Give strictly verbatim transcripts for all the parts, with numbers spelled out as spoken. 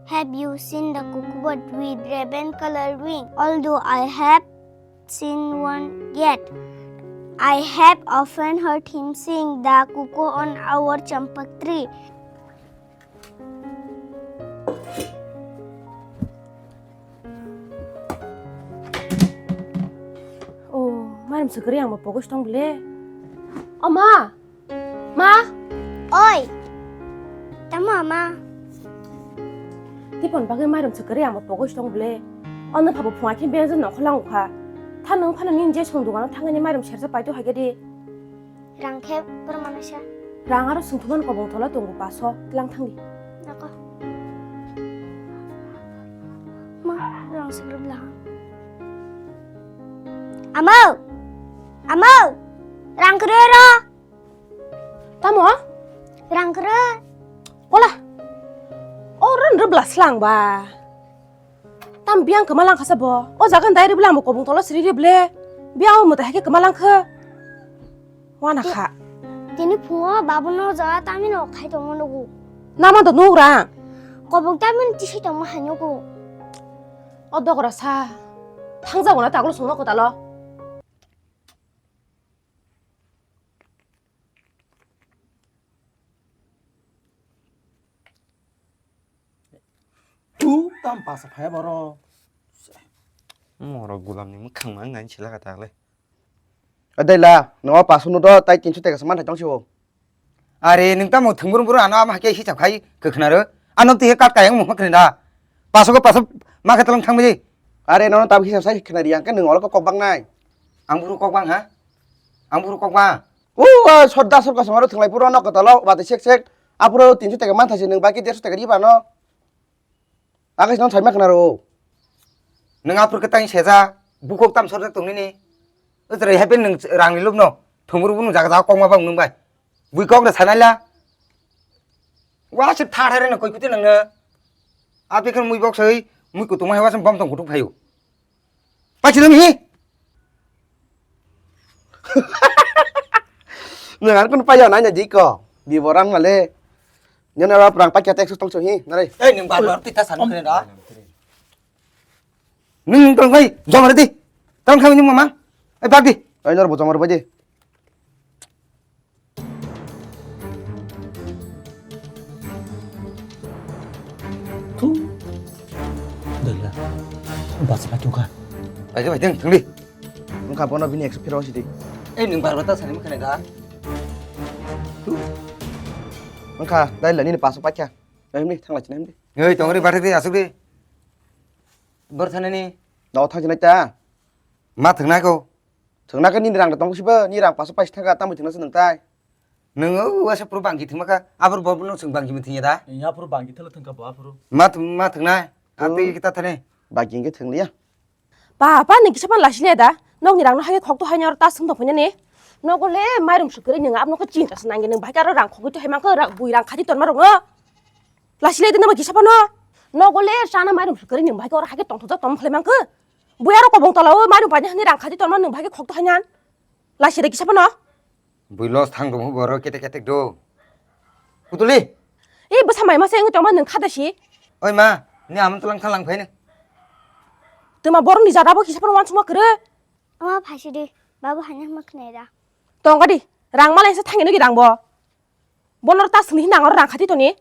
Have you seen the cuckoo bird with raven colored wing? Although I have seen one yet, I have often heard him sing the cuckoo on our champak tree. Oh, mairum swkari ang bo pogos tong bole. O ma, ma. Oi. Tamo ma. Tipon bagwi mairum swkari ang bo pogos tong bole. Ono phabo phunga khe benjo nokholang ukha. Tha nung phano nini je song dogano thangani mairum sersa paito haikhe di. Rang khe borok manwi sa. Rang aro sungthumani kobong tola tongo paso, tlang thangdi. Nako. Ma, rang sigrwp lang. Amo! Amo! Rang kwrwi ro! Tamo? Rang kwrwi. Kola. O rwn rwbla slang ba. Tam biyang kwma lang kha sa bo. O jaga dai rwbla mo kobong tolo sri rwble. Biyang o mwtai hai khe kwma lang kha. Wana kha. Tini phungo babu no jaga tamino khai tongma nugo. Nama do nugra. Kobong tamino tisi tongma hai nugo. O dogra sa. Thangjago na taglo songma kotalo. Tu tam pasa phaya boro. Moro gulam ni mwkhang ma ngai chila ka tagle. Adai la, no paso no do tai tinso teka saman thai tong siwo. Are nwng tamo thwngburung burung ano ama hakhe hisab khai kwkhna ro. Ano twi kat kayang mukha khna da. Paso ko paso ma khe tolong thang biji. Are nono tab hisab sai khna ri yang khe nwng olo kok bang nai. Ang buru kok bang ha? Ang buru kok bang. O, o, sodda sor kosong aro thwnglai puro no kotolo bati sek sek. Apuro tinso teka man thasi nwng baki derso teka ri bano. Agis non saima khna ro. Nwng apur khe tang seja, bukhuk tam sorjak tong nini. Utrai happen nwng rang ni lubno. Thumuru bunu jaga jaga kokma bang nwng bai. Bui kok da sanai la. Wa se thar hare no koi kuti nang na. Api khan mui bok sai, mui kutung mai wa sam bom tong kutuk phayu. Pachi dum hi. Nang ar kun payo nanya jiko. Di borang male. Nyono rap rang pakya tek sutong so hi. Nare. Eh, nwng bar bar pita san kene da. Nwng tong kai, jomar di. Tong kami nwng mama. Eh, bag di. Ai nor bo jomar baje. Thu. Dala. Bas ba tuka. Bai, bai, deng, thangli. Wngkha bono bini ekso phiro sidi. Eh, nwng bar bar ta sani mkhane da. Wngkha, dai lani ni paso pakya. Nai himni thangla chini himni. Oi, tongri bathik di, asuk di. Bor thanani. Nao thang chinai ta. Ma thwngnai ko. Thwngna khe nini rang da tong sibo, ni rang paso paisa thangkha, tamo thwngna se nwng tai. Nwng o uaisa phuru bangki thwngma kha, aphuru bo nwng chwng bangki thwngya da? Iya, aphuru bangki thwngla thwngkha bo aphuru. Ma thwng, ma thwngna, a twi kita thani. Bangki hwnkhe thwng liya. Papa, nwng kisa phano lasi le da? Nokni rangno hai khok to hai nyor ta swng tong phanya ni. Nogo le mairum swkri nwng abno khe chinta se nangya, nwng bahai khe aro rang khogwi to hai mankhe ra-, bui rang khati tonma rokno. Lasi le da nwng kisa phano. Nogo le chana mairum swkri nwng bahai khe oro hai khe tongthokjak tongma khlai mankhe. Bui aro kobong tola o mairum paina hani rang khati tonma nwng bahai khe khok to hai nyan. Lasi le kisa phano. Bui los thang rwmwi borok ketek ketek do. Putuli. E bwsa mai masa wngwi tongma nwng kha da si. Oi ma, ni amon tlang thalang phai nw. Twma borokni jada bo kisa phano wansukma kwrwi. Ama phaisidi, babu haino hwnma khwnai da. Tong gadi, rang malai sa thangwi nw rang bo. Bono ta swngni hinang oro rang khati toni.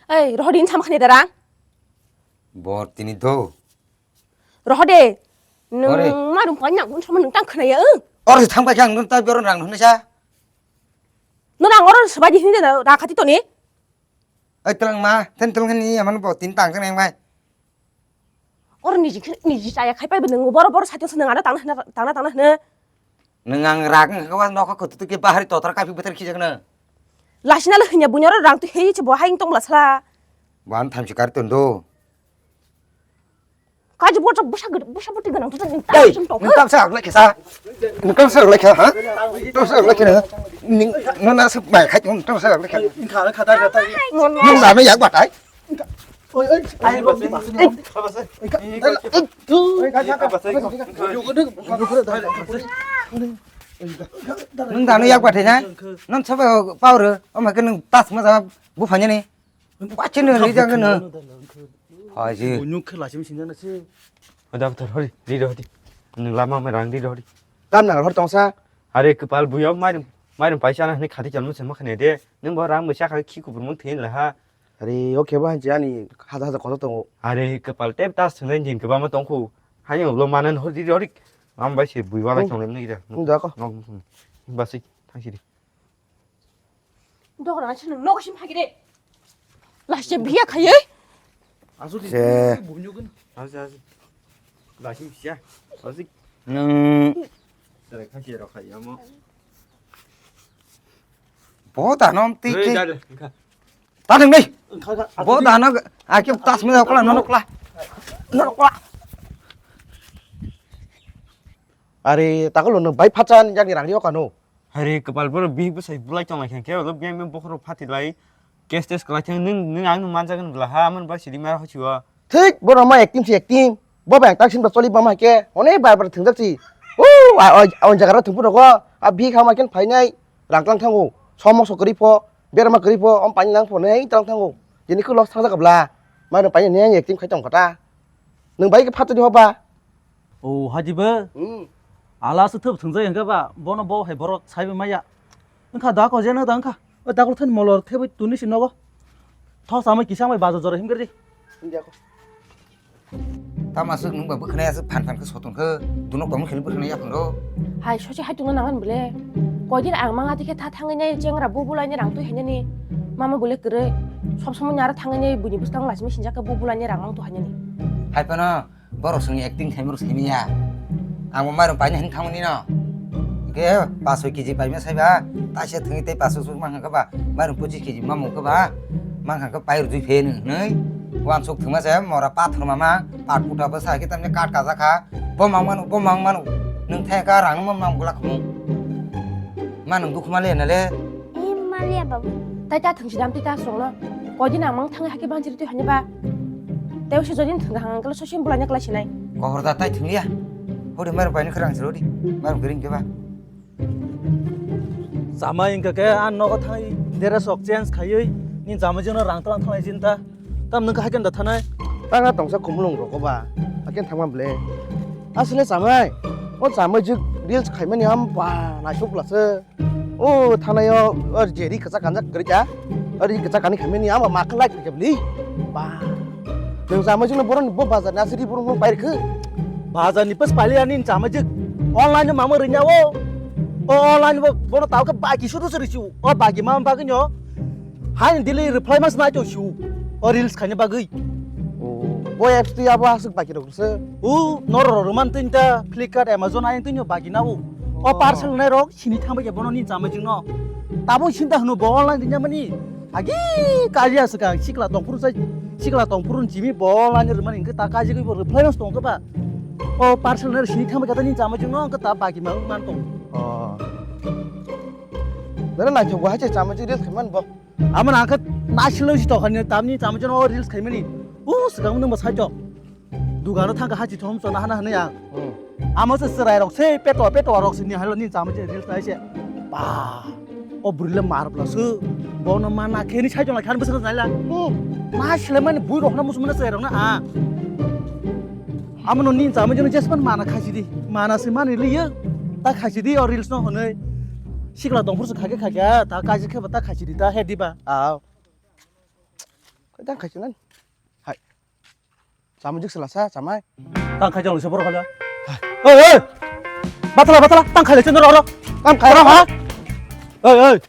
Ei, rohor din sama khwnai da rang. Bor tini do. Rohode. Ore. Nung marum pa nyang gun sama nung tang khna ya. Ore thang bai kang nung ta biaron rang nung sa. Nung rang oro sebaji hini da rang khati toni. Ai telang ma, ten telang ni aman bo tin tang kene bai. Oro niji niji chaya khai pai nung boro boro sati se nung ada tang tang tang na. Nung ang rang ka wa nokha khutu ke bahari totra kapi betar khijak na. Lasina le hinya bunyaro rang tu hei che bo haing tong la sala. Ban tham sikar tondo. Kaji bota busa gede, busa boti ganang tuh ning. Ei, tam sum tok. Ning tam sa aglek sa. Ning tam sa aglek ha? Tam sa aglek ha? Ning nana sep bai khai ning tam sa aglek ha? Ning kha kha ta kha ta. Ning na me yak batai. Oi oi. Ai bos bos. Oi ka. Oi ka. Ning da me yak batai na? Nan sep power. Om ha ke ning tas ma sa bu phanya ni. Wa chen ri jang na. Phaji. Bunyuk khe lachim sinjana se. O doctor, hori, ri rw di. Nwng lama mai rang ri rw di. Tam nang hor tongsa. Are kwpal buyo mairum, mairum paisa na hwnwi khati chalmu chalmu khne de. Nwng bo rang bai sakha khi kubur mung thin laha. Are, o khe bo hanchi ani haja haja kotor tongo. Are, kwpal tep tas thwnai din kwbangma tongkhu. Haino ulo manan hor ri rw di. Mam bai se bui wala Hmm. chonglem ni ira. Hmm, da ko. Nok, nok, nok. Basi, thang sidi. Dok rana chini nogo sim hagi de. Last biya khayoi. Asu di. Se. Bunyugun. Asu, asu. Last sim siya. Asu. Nang. Tara khachi ro khayi amo. Bo danom ti Hei, ke. Dale, engkha. Ta thang dei. Engkha, engkha. Bo dano ake tas mena kula nono kula. Nono kula. Are takolo no bai phacha ni jani rang yo kano. Hari kwpal borok bihik bwsai bulai tong lai khe, khe ulo biyang biyang bokhorok phati lai, case test kwlai thang, nwng, nwng ang nwng manjak nw bwla ha, amoni bai sidi mara hochi o. Thik, borok ma acting si acting, bo bai ang tak sin ba choli bama khe, hone bar bar thwngjak si. O, a, o, o jaga rok thwngphu rogo, a bihik hama khe phainai, rang tlang thango, somok sok kwrwi pho, berma kwrwi pho, om paini nang pho, nei tlang thango. Jeni khe loss thangjak bwla, ma nwng paini nei acting khai tong kha ta. Nwng bai khe phatwi ho ba. O, haji bo? Hmm. Ala se thop thwngjak hwnkhe ba, bono bo hai borok saibai maya. Wngkha da ko jeno da wngkha. O dakol thani molor thebwi tuni si nogo. Thok samai kisa mai bajo jora himgri. India ko. Tama swk nwng ba bwkhwnai aswk phan phan khe soton khe, dunok tongma kheli bwkhwnai yaphang ro. Hai, sosi hai tungna nangan bole. Koidin ang mang ati khe tha thangwi nai chengra bu bulai nai rang twi hainani. Mama bole kwrwi. Sob somoi nara thangwi nai buini bwskang lachimi sinjak khe bu bulai nai rang mang twi hainani. Hai phano. Borok chwngni acting khaimani rw simi ya. Ang bo mairum paina hwnwi thangmani no. Hwnkhe paanch soi kg paima saiba, taisa thwngwi tei paanch soi suk mankha khe ba, mairum pochis kg mamung khe ba, mankha khe pai rwjwi phe hwnwi. Uansuk thwngma se mora pathor mama, pat puta bo sa khe tamni kat kajak kha. Bo mang manu, bo mang manu. Nwng thaya kha rang no mang glak khumung. Ma nwng dukhu ma le na le. Eh, maliya babu. Tai ta thwngsi dam twi ta swrwngno. Koidin ang mang thangwi hakhe banchiri twi hanya ba. Tei usi jodin thwngkha hang khe sosi bulanya kwlai sinai. Kohor da tai thwngliya. Hodi mairum paini khwrang siro di. Mairum kwrwi hwnkhe ba. Chamai wngkha khe ang nogo thangwi dress rok change khaiwi ni chamai jeno rang tlang thanglai sinta. Tam nwng kha haikhe da thanai. Tanga tongsa khumulung rok ba. Haikhe thangma ble. Asle chamai. O chamai jik reels khaimani ham ba naisuk lase. O thanaio o je ri kwchak kanjak kwrwi kha. O ri kwchak kani khaimani ama ma khlai kwrwi kha bwli. Ba. Nwng chamai jikno boroni bo bazar ni aswk ri borok nwng pai rwkhe. Bazar ni pas paili ani chamai jik. Online no mama rwnya o. O online bo bono tao khe baki sudu suri chu. O baki mama bagwi no. Haini daily reply mas nai to chu. O reels khaina bagwi. O bo apps twi abo aswk baki rok se. O norok rok man tin ta Flipkart, Amazon ayan tin baki na o. O parcel nai rok. Sini thangbai khe bono ni chamai jwngno. Tabo sinta hwno bo online ringjak mani. Agi kaji aswk ang sikla tongphuru sai sikla tongphuru ni simi bo online rwmani hwnkhe ta kaji bo reply mas tongkha ba. O parcel no sini thangbai khe ni chamai jwngno hwnkhe ta baki ma man tong. Oh. Dara naithok bo hache chamai jwng reels khaimani bo. Amo nang khe naisilo si tokha ni tamni chamai jwngno reels khaimani. U swkang nwng bo sai tok. Dugano thangkha hachi thom chona hana hwnwi ang. Hmm. Amo se chwrai rok se peto peto rok se ni halo ni chama je reels nai se. Ba. O bwrwi le mar bla su. Bono mana khe ni sai jona khan bwswk nai la. Hmm. Ma sile mani bui rok na musu mana chwrai rok na a. Amo no ni chama je jesman mana khachi di. Mana se mani liyo. Ta khachi di o reels no hwnwi. Sikla tongphuru se khake khake ta kaji khe ba ta khachi di ta he di ba. Aw. Koi ta khachi nan. Hai. Chamai jik sela sa, chamai. Tang khai jang se borok hala. Oi, oi. Batala, batala, tang khai le chen ro ro. Tang khai ro ha. Oi, oi.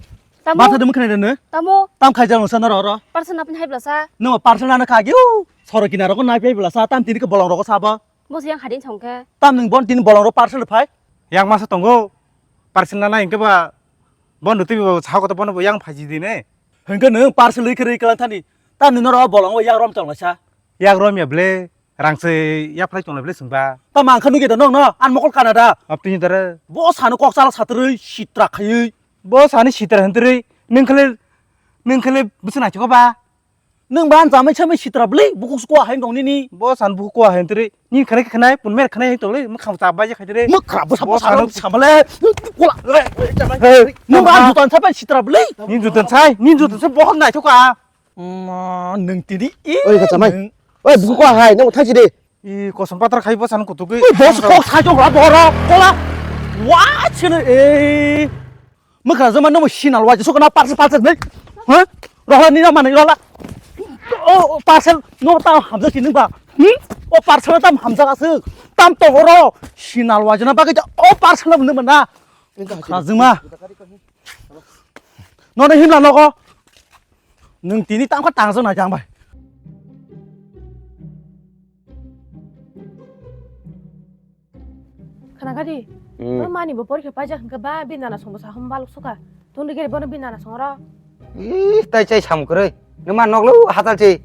Tamo. Batha dum khne ne. Tamo. Tang khai jang se ro ro. Parcel napin hai bla sa. No parcel na kha giu. Soro kina ro ko nai pe bla sa, tam tini ko bolong ro ko sa ba. Bo yang hadin song ke. Tam ning bon tini bolong ro parcel phai. Yang masa tongo. Parcel na nai ke ba. Bon ruti ba sa ko to bon yang phaji di ne. Hwnkhe nwng parcel rwi khe rwi kwlang thani. Tamni norok bolongo yak rom tonglaisa. Yak rom ya ble, rang se yaphlai tonglai ble chwngba. Tamo ang kha nugwi da nokno, ani mokol kana da. Abtini dare. Bo sano kok chala satrwi sitra khaiwi. Bo sani sitra hwntrwi, nwng khale, nwng khale bwswk naithok ba? Nwng ba ani chamai chamai sitra bwlwi, bukhuk sukwa hai wng tong nini. Bo san bukhuk kwa hai hwntrwi. Ni khwnai khe khwnai, pun mer khwnai hai tongli, mwkhang chap bai khaitri. Mwkhra bwsa bwsa samale. Kola. Hey, nwng ba jutan sapai sitra bwlwi. Ni jutan sai, ni jutan sai bohor naithok ka. Ma, nwng tini i. Oi, ka chamai. Nwng. Oi, buku ko hai, nang thang sidi. I kosom patra khai bwsano kutuk. Oi, boss kok sai jok la boro, kola. Wa chene e. Mukha jama nang sinal wa jisuk na parcel parcel nei. Ha? Rohla ni na mani rohla. O parcel no ta hamjak sini ba. Hmm? O parcel tam hamjak asuk. Tam to oro sinal wa jana bagwi o parcel no mani mana. Khajima. Nono himla nogo. Nwng tini tangkha tangjaknai khe ang bai. Khna kha di. Hmm. Mani bo porikha paijak hwnkhe ba bini nana songbo sa hum baluk sukha. Tungdi gari bono bini nana songro. Ih, tai chai sam kwrwi. Nwng ma noklo hatal chi.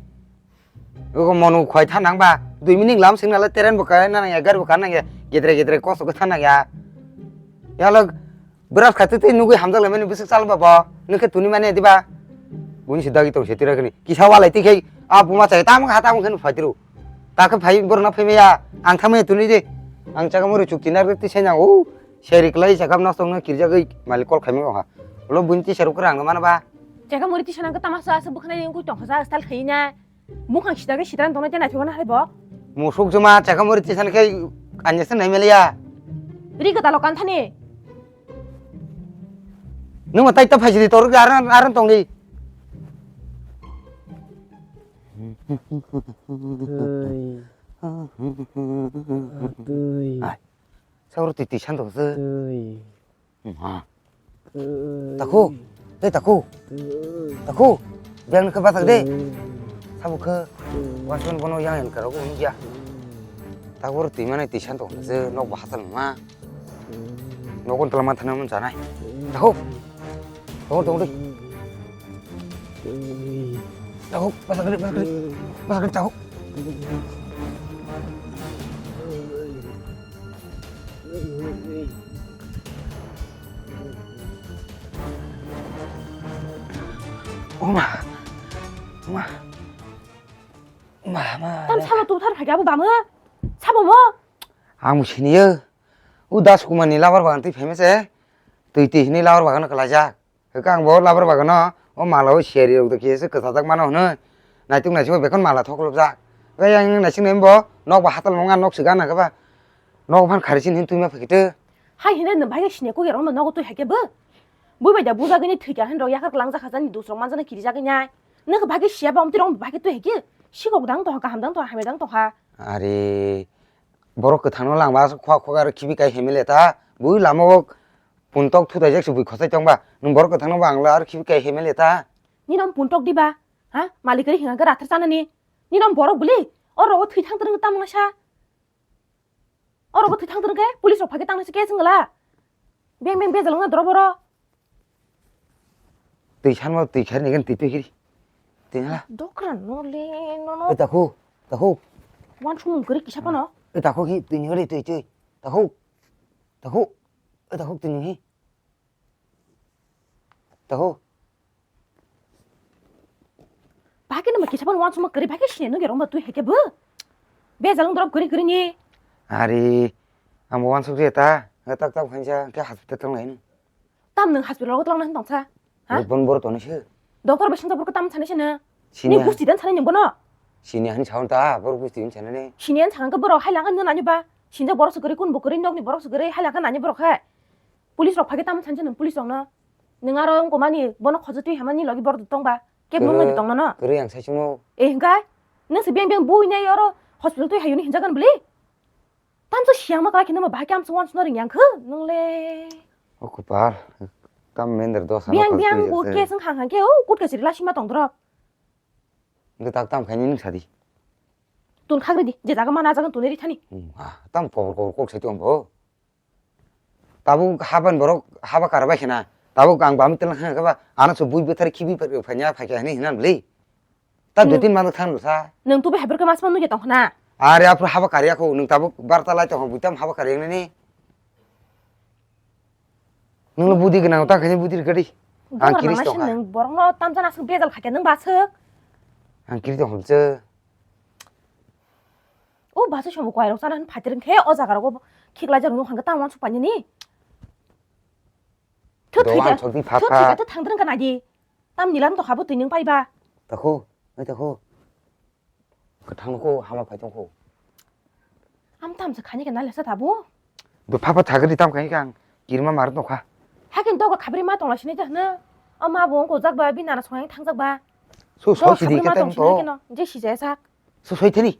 Ogo monu khwai tha nang ba, dui minute lam sing nala teren bo ka na nang ya, gari bo ka nang ya, gedre gedre koso ko tha nang ya. Yalo beras kha twi twi nugui hamjak lai mani bisik chal ba bo, nung khe tuni mani diba. Buni si dagi tong se tira kani, kisa walai twi khai, a buma chai tam kha tam khe phai tru. Ta khe phai bor na phai maya, ang tha maya tuni di. Ang chaka muri chuk tina twi sai nang o, seri klai chakam na song na kirjagwi malik kol khai maya ha. Ulo buni twi seruk rang na mana ba. Chaka muri twi sanang khe tamasa asa bukhanai ring kui tong kha sa style khai na. Bukhang sida khe sida tongna tei naithok na hai bo. Musuk juma chakha muri tisan khe anya se nai meliya. Ri kwtalo kan thani. Nung ma tai ta phaisidi tor aran aran tongdi. Twi. Twi. Ai. Sauro titi sando se. Twi. Ma. Takhu, tei takhu. Takhu, biyang nokhe bathak de. Sabo khe, wasman bono yang yang karo ko ya. Takhu ro twi mane twi san tong je nok ba hatal ma. Nok on tala ma thana mun janai. Takhu. Takhu, takhu de. Takhu, bathak de, bathak de. Bathak de, takhu. Oma. Oma. Oma, ma. Tam salo tu thar phagi abo bama. Sabo mo. Ang siniyo. U Das Kumar ni labar bagan twi famous e. Twi twi hini labar bagan kalaijak. Hwnkhe ang bo labar bagano o mala o seri rok do kisa kwchajak mano hwnwi naituk naisik o bekhon mala thoklopjak. Hwnkhe yang naisik nai bo nok bo hatal mwnga nok se gana khe ba nok phan khari sini hwn twima phikitw. Hai hwnwi nwng bai khe sini kok rok no nogo twi hai khe bo. Bui bai da bujagwi ni thwikya hwn rok yakar klangjak ha jani dus rok manjak nai kirijagwi nai. Nwng khe bai khe siya ba omtwi rok bai khe twi hai khe sikok dang tongha kaham dang tongha hamya dang tongha. Are borok kwthang no langma khwa khwa aro khibi kai hemile ta bui lama o. Puntok thutaijak se bui khosai tongba. Nwng borok kwthangno bo ang le aro khibi kai hemele ta. Nini om puntok diba? Ha? Malik ri hinga rathar chanani. Nini om borok bwli. O rogo thwi thang twrwng tamo sa. O rogo thwi thang twrwng khe police rok phai khe tangnai se case wngla. Beng beng bejal wngna doro boro. Twi sanma twi kher ni twi twi kiri. Twi na. Dokran no le no no. E takhu, takhu. Wan sumung kiri kisa pano. E takhu hi twi ni ri twi twi. Takhu. Takhu. E takhu twi ni hi. Taho. Bhai khe nama kisa phan wansukma kwrwi bhai khe sini nugwi rwngba twi hai khe bo. Bejal wng dorop kwrwi kwrwi ni. Ari, ang bo wansuk je ta, tak tak phainsa khe hospital tong lai. Tam nwng hospital o tong lai tong sa. Ha? Bon bor toni se. Doctor bai sungsa borok tam sani sini. Sini ni ha- gusti dan sani ni bono. Sini hani saun ta, bor gusti hin sani ni. Sini han sangka borok hai langa nani ba. Sinja borok se kwrwi kun bo kwrwi nokni borok se kwrwi hai langa nani borok hai. Police rok phai khe tamo sanse nwng police rokno. Nwng aro wngkha mani bono khojotwi hamani logi borok tongba. Kebo nungni tongno no. Kwrwi ang sai chungo. Eh, hwnkhe? Nwng se beng beng bui nai oro hospital twi hayuni hinjagan bwlwi? Tamso siyang ma kwlai khe nangma bahai khe amso wansukna ring yang khe nwng le. O kwpal. Tam mender dos ano. Biyang biyang bo case wng hang hang khe o kut kaisa rila sima tong dorop. Nde tak tam khaini nwng sadi. Tun khagri di, je jaga mana jaga tuni ri thani. Hmm, ah, tam kobor kobor kok sai tong bo. Tabuk haban borok haba kara bai khena. Tabuk ang bami telang khna kaba ano so bui bethari khibi phanya phai kha hinwi hinan bli. Ta dui tin manok thang sa. Nwng tubi haber khe mas man nugya tong khna. Are apro haba karya kho nwng tabuk barta lai tong bui tam haba karya nani. Nwng budi gwnang ta khani budi gadi. Ang kiris tong kha. Nwng borok no tam jana sung bejal kha khe nwng basuk. Ang kiris tong kha. O basa sobo kwai rok chana hwn phatir khe o jaga rogo khiklai jak nung hwnkhe tamo wansuk painani. Thut thwi khe thut thwi khe thut thang drang kana di. Tam nilam to habo twi nung pai ba. Takhu, ai takhu. Kwthang kho, hama phai tong kho. Am tam se khani ke nale sa tabu. Bo pha pha thagri tam kai kang kirma mar tong kha. Hakin dogo khabri ma tong la sini jahna. O ma bo ko jak ba bi nana songyang thang jak ba. So so sidi ke tam to. Je si jaya sak. So soi thani.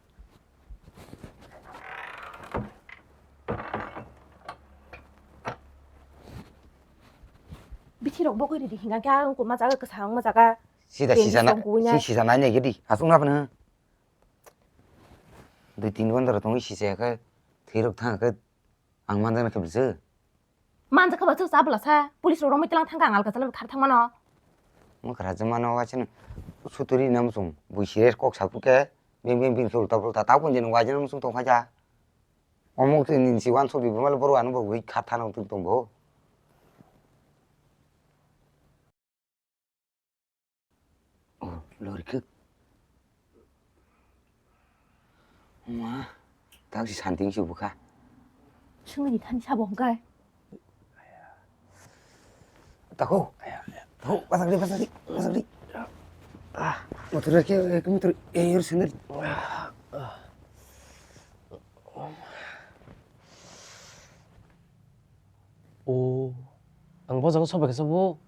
Bithi rok bokoi ridi hinga kya ko ma jaga kwsang ma jaga. Sida sisa na. Si sisa na ne gidi. Asung na phan. Dui tin ghonta rok tongwi sisaya khe thwi rok thang khe ang manjakna khe bwswk? Manjakha bwswk cha bwlasa, police rok romwi tlang thangkha ang alka chala thar thangmano. Mwkhra jwmano waisano suturi na muchung bui sire kok salpuk khe beng beng bini khe ulta pulta ta kunjani waisano muchung tongkha ja. Omo twi nini si wansuk di bumalo boru ano bo wi kha thana tong bo. Oh, lori khe. Ma, tak si santing si bukha. Sungni thani sabo hongkai. Tako. Tako, pasak di, pasak di, pasak di. Ah, motor ke, ke motor, eh, yor sendiri. Oh, ang bo jaga sobai khe sabo.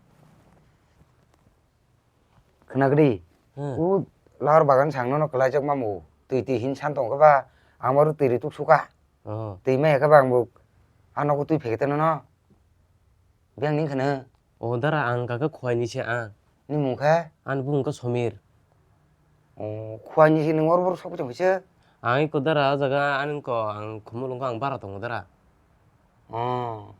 Khwnagri, hmm. U lahar bagan sangno no kwlaijak mamu. Twi twi hin san tong khe ba, ang baru twi ri tuk suka. Oh. Twi mai khe ba ang bo, ano ko twi phekete no no. Biyang ning khwna. Oh, dara ang kaka Khuaini se ang. Ni mung khe? Ani bumung khe Somir. Oh, Khuaini se nung or bor sok tong khe se? Ang iko dara o jaga ani ko ang khumulung ko ang bara tongo dara. Oh.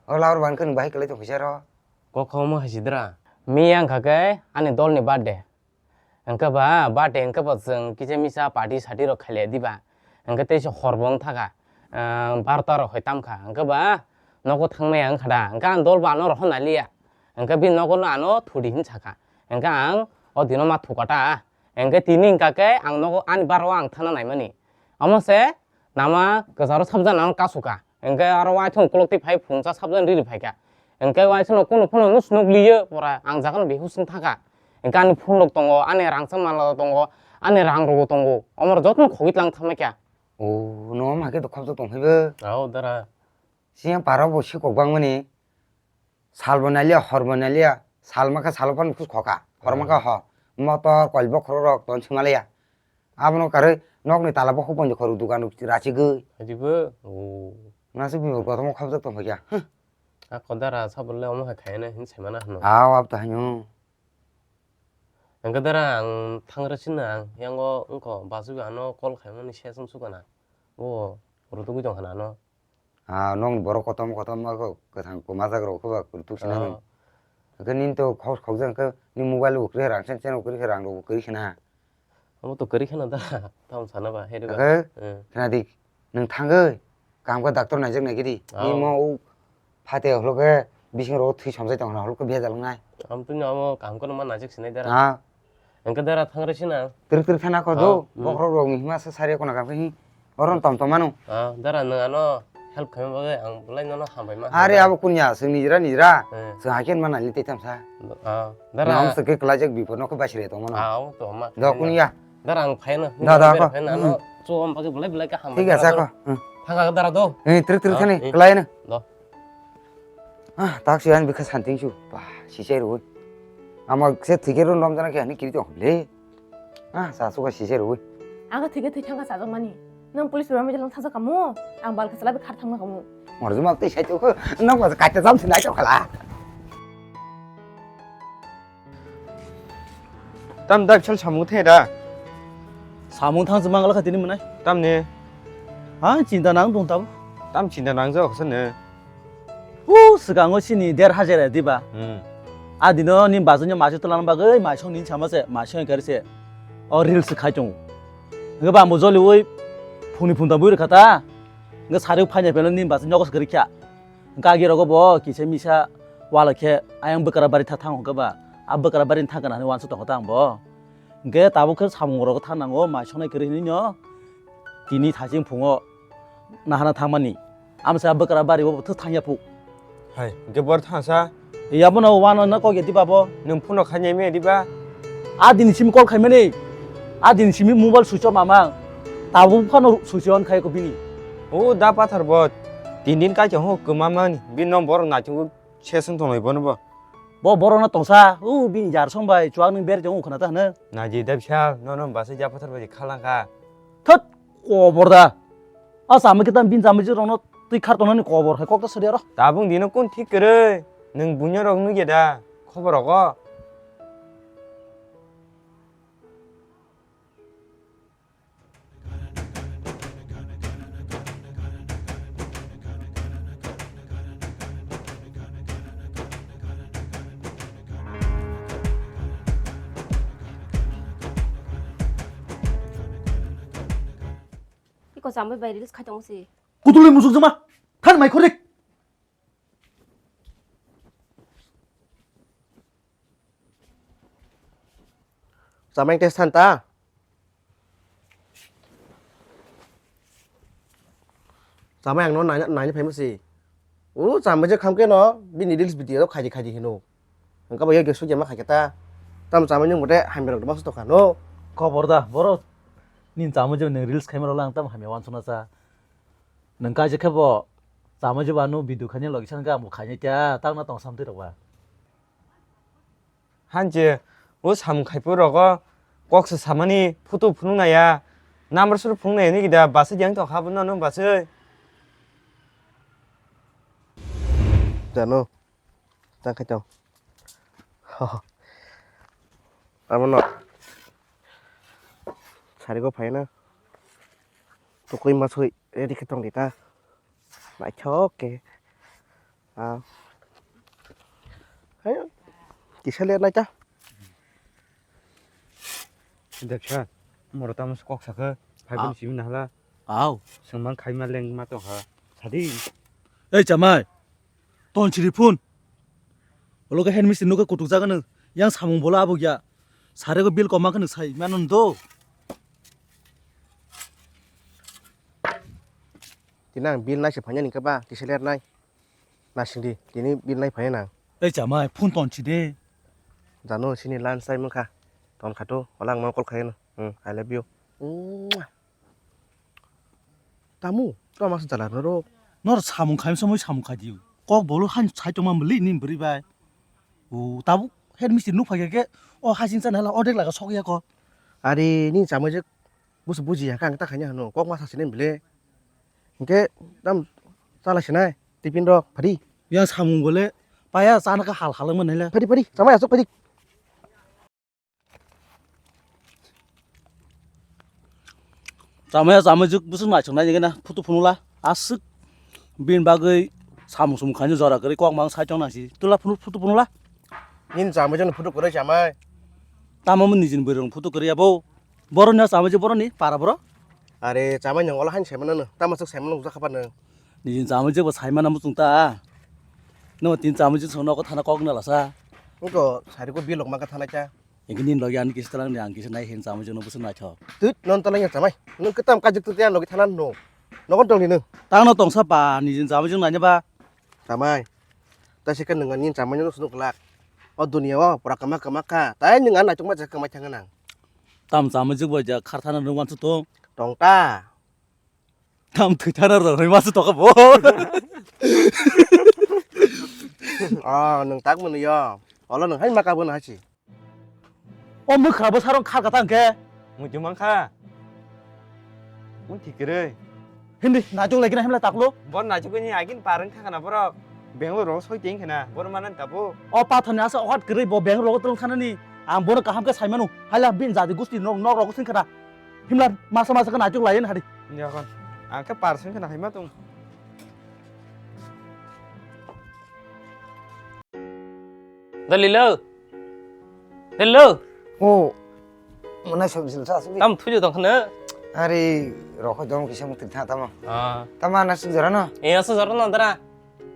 O lahar bagan khe nung bahai kwlai tong khe se ro? Kok kha omo hai si dra. Miya wngkha khe ani dol ni birthday. Hwnkhe ba birthday hwnkhe ba chwng kisa misa party sati rok khailiya diba. Hwnkhe tei se hor bo wngtha kha, ah, barota rok hoi tam kha. Hwnkhe ba nogo thangmaya wngkha da. Hwnkhe ang dol bo ano rohor naliya. Hwnkhe bini nogo no ano thudi hin sakha. Hwnkhe ang o dino ma thuka ta. Hwnkhe tini hwnkha khe ang nogo ani bara o ang thangna naimani. Omo se Nama kwcharo sabjana ang kasu kha. Hwnkhe aro uaithung ukulok twi phai phunuksa sabjani riri phai kha. Hwnkhe uaithung no kunu phano nus nuk liyo pora ang jaga no bihus wng thang kha. Hwnkhe ani phone rok tongo, ani rangchak manla rok tongo, ani rang rok tongo. Omo rok jotono khogwi tlang thang kha. O, no ma khe to khobjak tong phai bo. Ao dara. Siyang para bo sikok bangmani. Sal bo naliya, hor bo naliya, sal makha salo phano khus khoka, hor makha hor. Motor, kol bokhorok rok ton sima liya. Abono karwi nokni tala bo hupon khoro dukan rok rachigwi. Adibo, o. Nasuk bini kotomo khobjak tong phaiya. Huh. A kodara sabole omo hai khaina hin saimana hino. Aw, ab to hanyo. Ang kodara ang thangra sina ang yango wngkho basu ano call khaimani sesong sukana. O, rutugwi tong khana ano. Ah, nokni borok kotom kotom ma kho, kwthang kwmajak rok khe ba kwrwtuk se nang. Ah. Hwnkhe nini to khok khokjak hwnkhe nini mobile bo kwrwi rang chen chen bo kwrwi khe rang rok bo kwrwi khna. Amo to kwrwi khna da, tamo sana ba, hai rwba. Hwnkhe khna di, nwng thangwi kaham khe doctor naijak nai khe di. Nini mo o phate holo khe bising rok thwi somjai tong khna holo khe bejal wngnai. Amo twi amo kaham khe ma naijak sinai dara. Ah. Hwnkhe dara thangrwi sina. Twrwk twrwk khana kho do, bokhorok rok ni hima se sari kona kha hi. Oron tom tom manu. Ah, dara nwng ano help khaima bagwi ang belai nono hambai ma. Are abo kunya, chwng nijra nijra. Chwng hakhe ma nali tei tamsa. Ah, dara. Nang se ke klaijak bipor no khe basire tong manu. Ah, to ma. Do kunya. Dara ang phaino. Da da ko. Ano chuam bagwi belai belai ka hambai. Thik ase ko. Thanga dara do. Eh, twrwk twrwk khani klaino. Do. Ah, tak si ani bikha santing su. Bah, sisai rui. Ama se thike ro nom jana ke ani kiri tong le. Ah, sa suka sisai rui. Ang thike thik thangka sajak mani. Nang police ro mejelang thajak kamu. Ang bal kachala bi khar thangma kamu. Mor juma tei sai to ko. Nang ba kaita jam sinai to khala. Tam dai chal samung the da. Samung thang jumang la khatini mwnai. Tam ne. Ha, chinta nang dong tab. Tam chinta nang jao khosne. U, swkango sini der hajar diba. Hmm. A dino ni bazunyo masu tolan bagwi maisong ni sama se, maisong kar se. O reels khai tongo. Nge ba mo joli oi phuni phunta bui rwkha ta. Nge sari phanya pelo ni bazunyo kos gari kya. Gagi rogo bo kisa misa wala khe ayang bwkra bari tha thang hokhe ba. A bwkra bari thang kana hani wansa tong tang bo. Hwnkhe tabuk khe samung rogo thang nango, mai sonai kwrwi hinwi no tini thaching phungo nahana thangmani. Amsa bwkra bari o thang ya phu. Hai, hwnkhe bor thangsa. Yabo no wano no kok ya diba bo. Nwng phone khainai me diba? A dini sim call khaimani. A din simi mobile switch off mamang. Tabuk phano switch on khai ko bini. O da pathar bo tin din kai chong ho kwma mani. Bini no borok naichung se sung tongnai bono bo. Bo borok no tongsa. U bini jar song bai chuak nung ber jong u khna ta hne. Naji da bishal no no basa ja pathar bai khalang kha. Thot kobor da. A samai kitan bin samai je rok no twi khar tongnani kobor hai kok ta sadi aro. Tabung dino kun thik kwrwi. Nung bunya rok nugya da. Khobor rogo. Iko chambai bai reels khai tong si. Kutulwi musuk jama. Than mai khorik. Chamai tei san ta. Chamai ang no nai nai phai masi. O chamai je kham ke no bini reels video khaji khaji hino. Ang ka ba yo ge sujama khai ta. Tam chamai nung bote hamya rok ma su to kha no. Kobor da boro. Nin chamai je nung reels khai ma rok lang tam hamya wan suna sa. Nung kai je khe bo chamai je ba no video khai ni logi san ga mo khai ni ta tak na tong sam twi rok ba. Hanche o samung khaipu rogo kok se samani photo phunuk naya, number suru phunuk naya niki da basa jeng tong kha bono no basa. Jano, tang khai tong. Ho, ho. Abono sarigo phaina tukui masui ready khe tong di ta. Naithok khe. Ah. Hai, kisa le naita. Dekha, moro tamo kok sakha, phai bini simi nahla. Au. Sengmang khaima lengma tongkha. Sadi. Ei chamai. Ton siri phun. Olo ke hand mistri nokhe kutuk jaga nung. Yang samung bola abo ya. Sare ko bill koma khe nung sai mano do. Tini ang bill nai se phanya ni khe ba, kisa le nai. Nasing di, tini bill nai phai nang. Tei chamai, phone ton si de. Jano sini lunch time wngkha. Ton kha to, wala ang ma call khai no. Hmm, I love you. Mwah. Tamu, to mas jala no ro. Nor samung khaim samui samung khai diu. Kok bolo han sai tongma mli ni bri bai. O tabu head mister nuk phai ke, o hasing sana la odek laga sok ya ko. Are ni chamai je bus buji ya kang ta khanya no, kok ma sa sini bile. Hingke tam chala sinai, tiffin rok, phadi. Yang samung bole, paya chana ka hal hal mane le. Phadi, phadi, chamai asuk phadi. Chamai, chamai juk busuk nai chongnai jengena, photo phunula, asuk bin bagwi samung sumung khainai jora kwrwi kok mang sai chongnai si. Tula phunu, photo phunula. Nin chamai jano photo kwrwi chamai. Tamo mun nijin bwrwi rong photo kwrwi abo. Boroni o chamai je boroni para boro. Are chamai nang ola han saimano no. Tamo sok saimano nukjak khaba no. Nijin chamai je bo saimano muchung ta. No tin chamai je song nogo thana kok na lasa. Nko sari ko bilok maka thana cha. Engke nin logi ani kisa talang ni ang kisa nai hin chamai je no busu naithok. Tut non talang ya chamai. Nung ketam kajik tu tian logi thana no. Nogon tong ni nung. Tang no tongsa pa nijin chamai je naina ba. Chamai. Ta se kan nung ani chamai no sunu kelak. O dunia o pura kama kama kha. Tai nung an naitok ma je kama thang nang. Tam chamai je bo ja kharthana nung wan su tong. Tong ta. Tam thwi thana rw rw ma se toka bo. Ah, nung tak mwnwi yo. Olo nung hai maka bo no hasi. O mwkhra bo sarong khar kata hwnkhe. Muitu mankha. Mun thik kwrwi. Hindi, naituk lai gina himla taklo. Bor naituk ni agin parang kha kana borok. Bangalore ro soi teng khana. Bor manan tabu. O pathani asa ohat kwrwi bo Bangalore ro tong khanani. Ang bono kaham khe saimanu. Hala bin jadi gusti nok nok ro sing khana. Himla masa masa khe naituk lai hari. Yakon. Ang khe parang khana haima tong. Dalilo. Dalilo. O. Mwnai sok jil sa sini. Tam thuju tong khna. Ari rokho dom kisa mukti tha tamo. Ah. Tama na suk jora no. E aso jora no dara.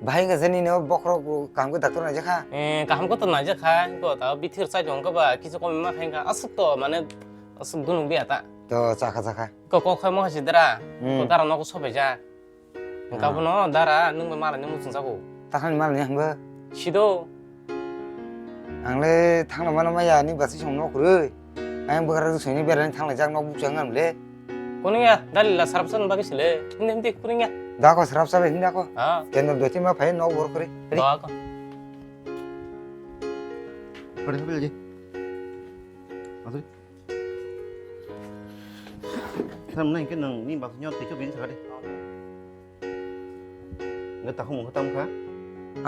Bahai ga jani no bokhro kaham ke doctor nai jakha. E kaham ko to nai jakha. Ko ta bithir sai dong ko ba kisa kom ma khain ka. Asuk to mane asuk dunung biya ta. To chakha chakha. Ko ko khai mo si dara. Hmm. Ko dara no ko sobe ja. Hwnkha bono dara nwng bai malani muchung jago. Takhani malani hwnba? Sido. Ang le thangna mano maya ani bwsai song nok kwrwi. Ang bwkrang swini berani thanglaijak nok bukchang ngan le. Kuning ya, dalila sarapsa nang bagwi sile. Hindi, hindi, kuning ya. Dako sarapsa bai hindi dako. Ha. Kendra doti ma phai nok bor kori. Dako. Kori, kori, kori. Asli. Sam nang ke nang ni bak nyo te cho bin sakade. Nge takhum mung khatam kha.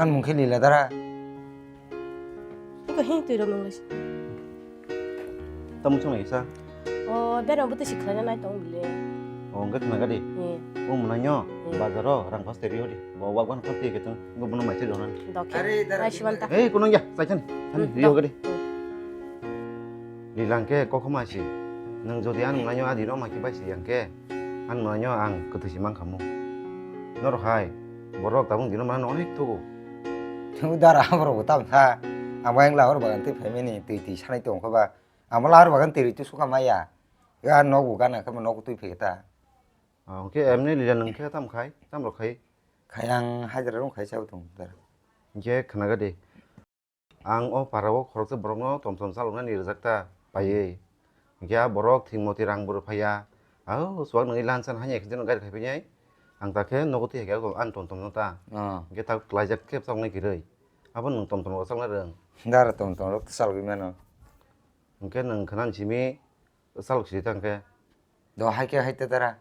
An mung khe lila dara. Iko hing twi rok nang lai. Tam sung lai sa. O, bera buti si khlai nai tong bile. O, nge khna gadi. Hmm. O mwnai nyo, Hmm. Bazar o rang pas teri hori. Bo wak ban kham twi ke tong, nge bono mai twi donan. Doke. Are, dara. Ai, sibanta. Ei, kunung ya, sai chan. Chan, Hmm, rio dok. Gadi. Hmm. Lilang ke kokhoma si. Nang jodi an mwnai nyo adi no ma ki bai si yang ke. An mwnai nyo ang kwthwi si mang khamu. Norok hai, borok tabuk dino mano onek thugo. Tei dara borok bo tam kha. Ang bayang lahor bagan tei phaimani twi twi sanai tong kha ba. Ang bo lahor bagan twi rwi tu sukha maya. Ya nok bo gana kha nok twi phai ta. Ah, hwnkhe emni lila nung khe tam khai, tam rok khai. Khai ang hajra rung khai chao tong dara. Hwnkhe khna gadi. Ang o para o khoroksa borokno tom tom chaloknani rwjak ta paiwi. Hwnkhe a borok thwngmoti rang bo rw phaiya. Au, chuwak nungwi lansan hanya khe jeno gari khai phinai. Ang ta khe nogo twi hai khe ang tom tom no ta. Oh. Hwnkhe ta klaijak khe chaloknai kwrwi. Abo nwng tom tom rok chalokna rwng. Dara tom tom rok chalogwi mano. Hwnkhe nwng khna simi chalok sidi ta hwnkhe. Do hai khe hai te dara.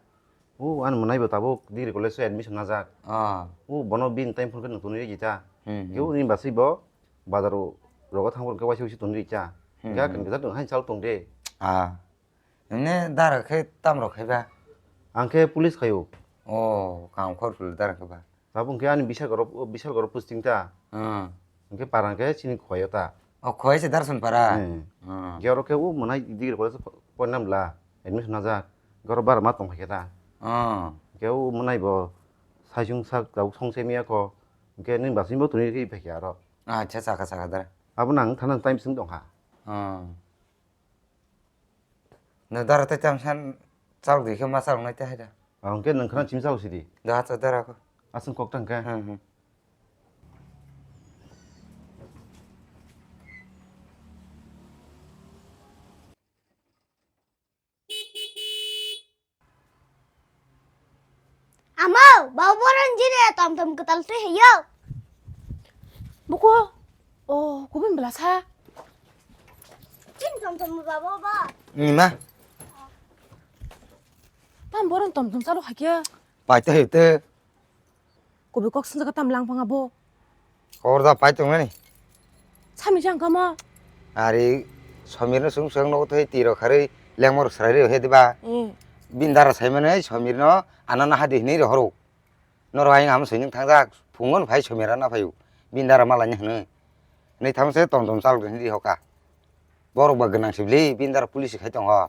O, ani mwnai bo tabuk degree college o admission najak. Ah. O, bono bini time phone khe nwng tonwi rikha. Hmm, hmm. Khe o ni basui bo bazar o rogo thang phone khe waisa waisa tonwi rikha. Hmm, Khe hmm. Khe nwng hai chal tong de. Ah. Nini dara khe tam rok khai ba? Ang khe police khai o. O, kam khor phul dara khe ba. Tabuk hwnkhe ani Bishalgarh, Bishalgarh posting ta. Hmm. Hwnkhe para hwnkhe chini Khowai o ta. O, Khowai se Darshan para? Hmm. Hmm. Hwnkhe oro khe o mwnai degree college o porinani bwla admission najak. Hwnkhe oro bara ma tong phaikha ta. Hmm. Hwnkhe o mwnai bo saichung sak tabuk song se miyakho. Hwnkhe nini basing bo tuni khe phaikha aro. Acha, chakha, chakha dara. Abono ang thana time sung tongkha. Hmm. Nwng dara tei tam san chalok di khe ma chalok nai tei hai da. Ang khe nwng khna chim chalok sidi. Da cha dara ko. Aswng kok tang khe. Hmm, hmm. Amo, bau boran jini tom tom kwtal twi hayo. Buko, oh, kubun belasa. Chin tom tom babo ba. Ni ma. Tam boran tom tom chalo hakya. Pai te te. Kobi kok swngjak tam lang pang abo. Kobor da pai tong nani. Sami jang kama. Ari Somir no sung sung nogo thoi tiro kharwi lengmor srai rio he diba. Eh. Bini dara sai mane Somir no ana na hadi hinwi rohoro. Noro ayang am soi nung thangjak phungon phai Somir ana phaio. Bini dara malai ni hwnwi. Nai thang se tom tom chal hinwi hoka. Borok ba gwnang sibli bini dara police khai tongo.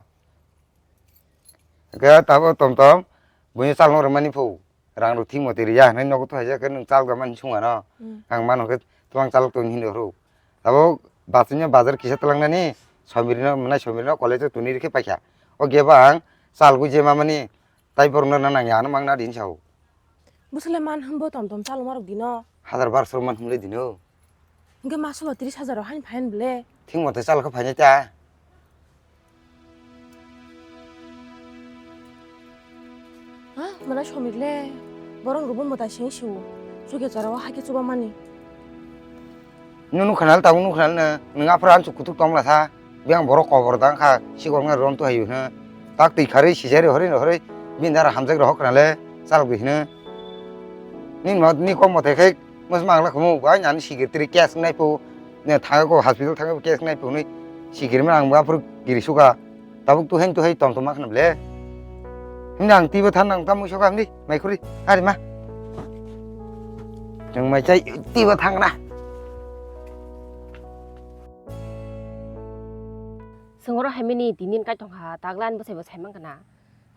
Ke tabo tom tom buino chal no rwmani phu. Rang rok thik motwi riya hinwi nogo to haijak khe nwng chal gam ani sung ano. Hmm. Ang mano khe twlang chalok tong hinwi horo. Abo bachino bazar kisa twlang nani Somir no mwnai Somir no college o tuni rikhe paikha. O geba ang chal gui je mamani tai borok no nang ya ano mang na din sao. Bwswk le man hwnbo tom tom chalok ma rok dino. Hazar barso man hwnle dino. Hwnkhe maso ba tris hajar rok haino phaino bwle. Thik mote chal khe phainai ta. Ha, mwnai Somir le. Borok rwbo mwtai seng siu. Chuke chara o hakhe chuba mani. Nung nukha nal tabuk nukha nal na. Nung aphra ansuk kutuk tongla sa. Biyang borok kobor dang kha. Sikok na ron tu hayu hna. Tak twi kharwi sijari hori hori. Bini dara hamjak rohok khna le. Chal gwi hna. Ni mo, ni kok mote khe mos mang la khumu, bai nani sikir tiri case nai pu, ne thango ko hospital thango case nai pu ni sikir ma ang ba phuru giri suka, tabuk tu hen tu hai tom tom ma khna ble. Himna ang tibo than nang tam muso kam ni, mai khuri, ari ma. Nang mai chai tibo thang na. Sengoro hai mini tinin kai tong kha, taglan bwsai bo sai mang kana.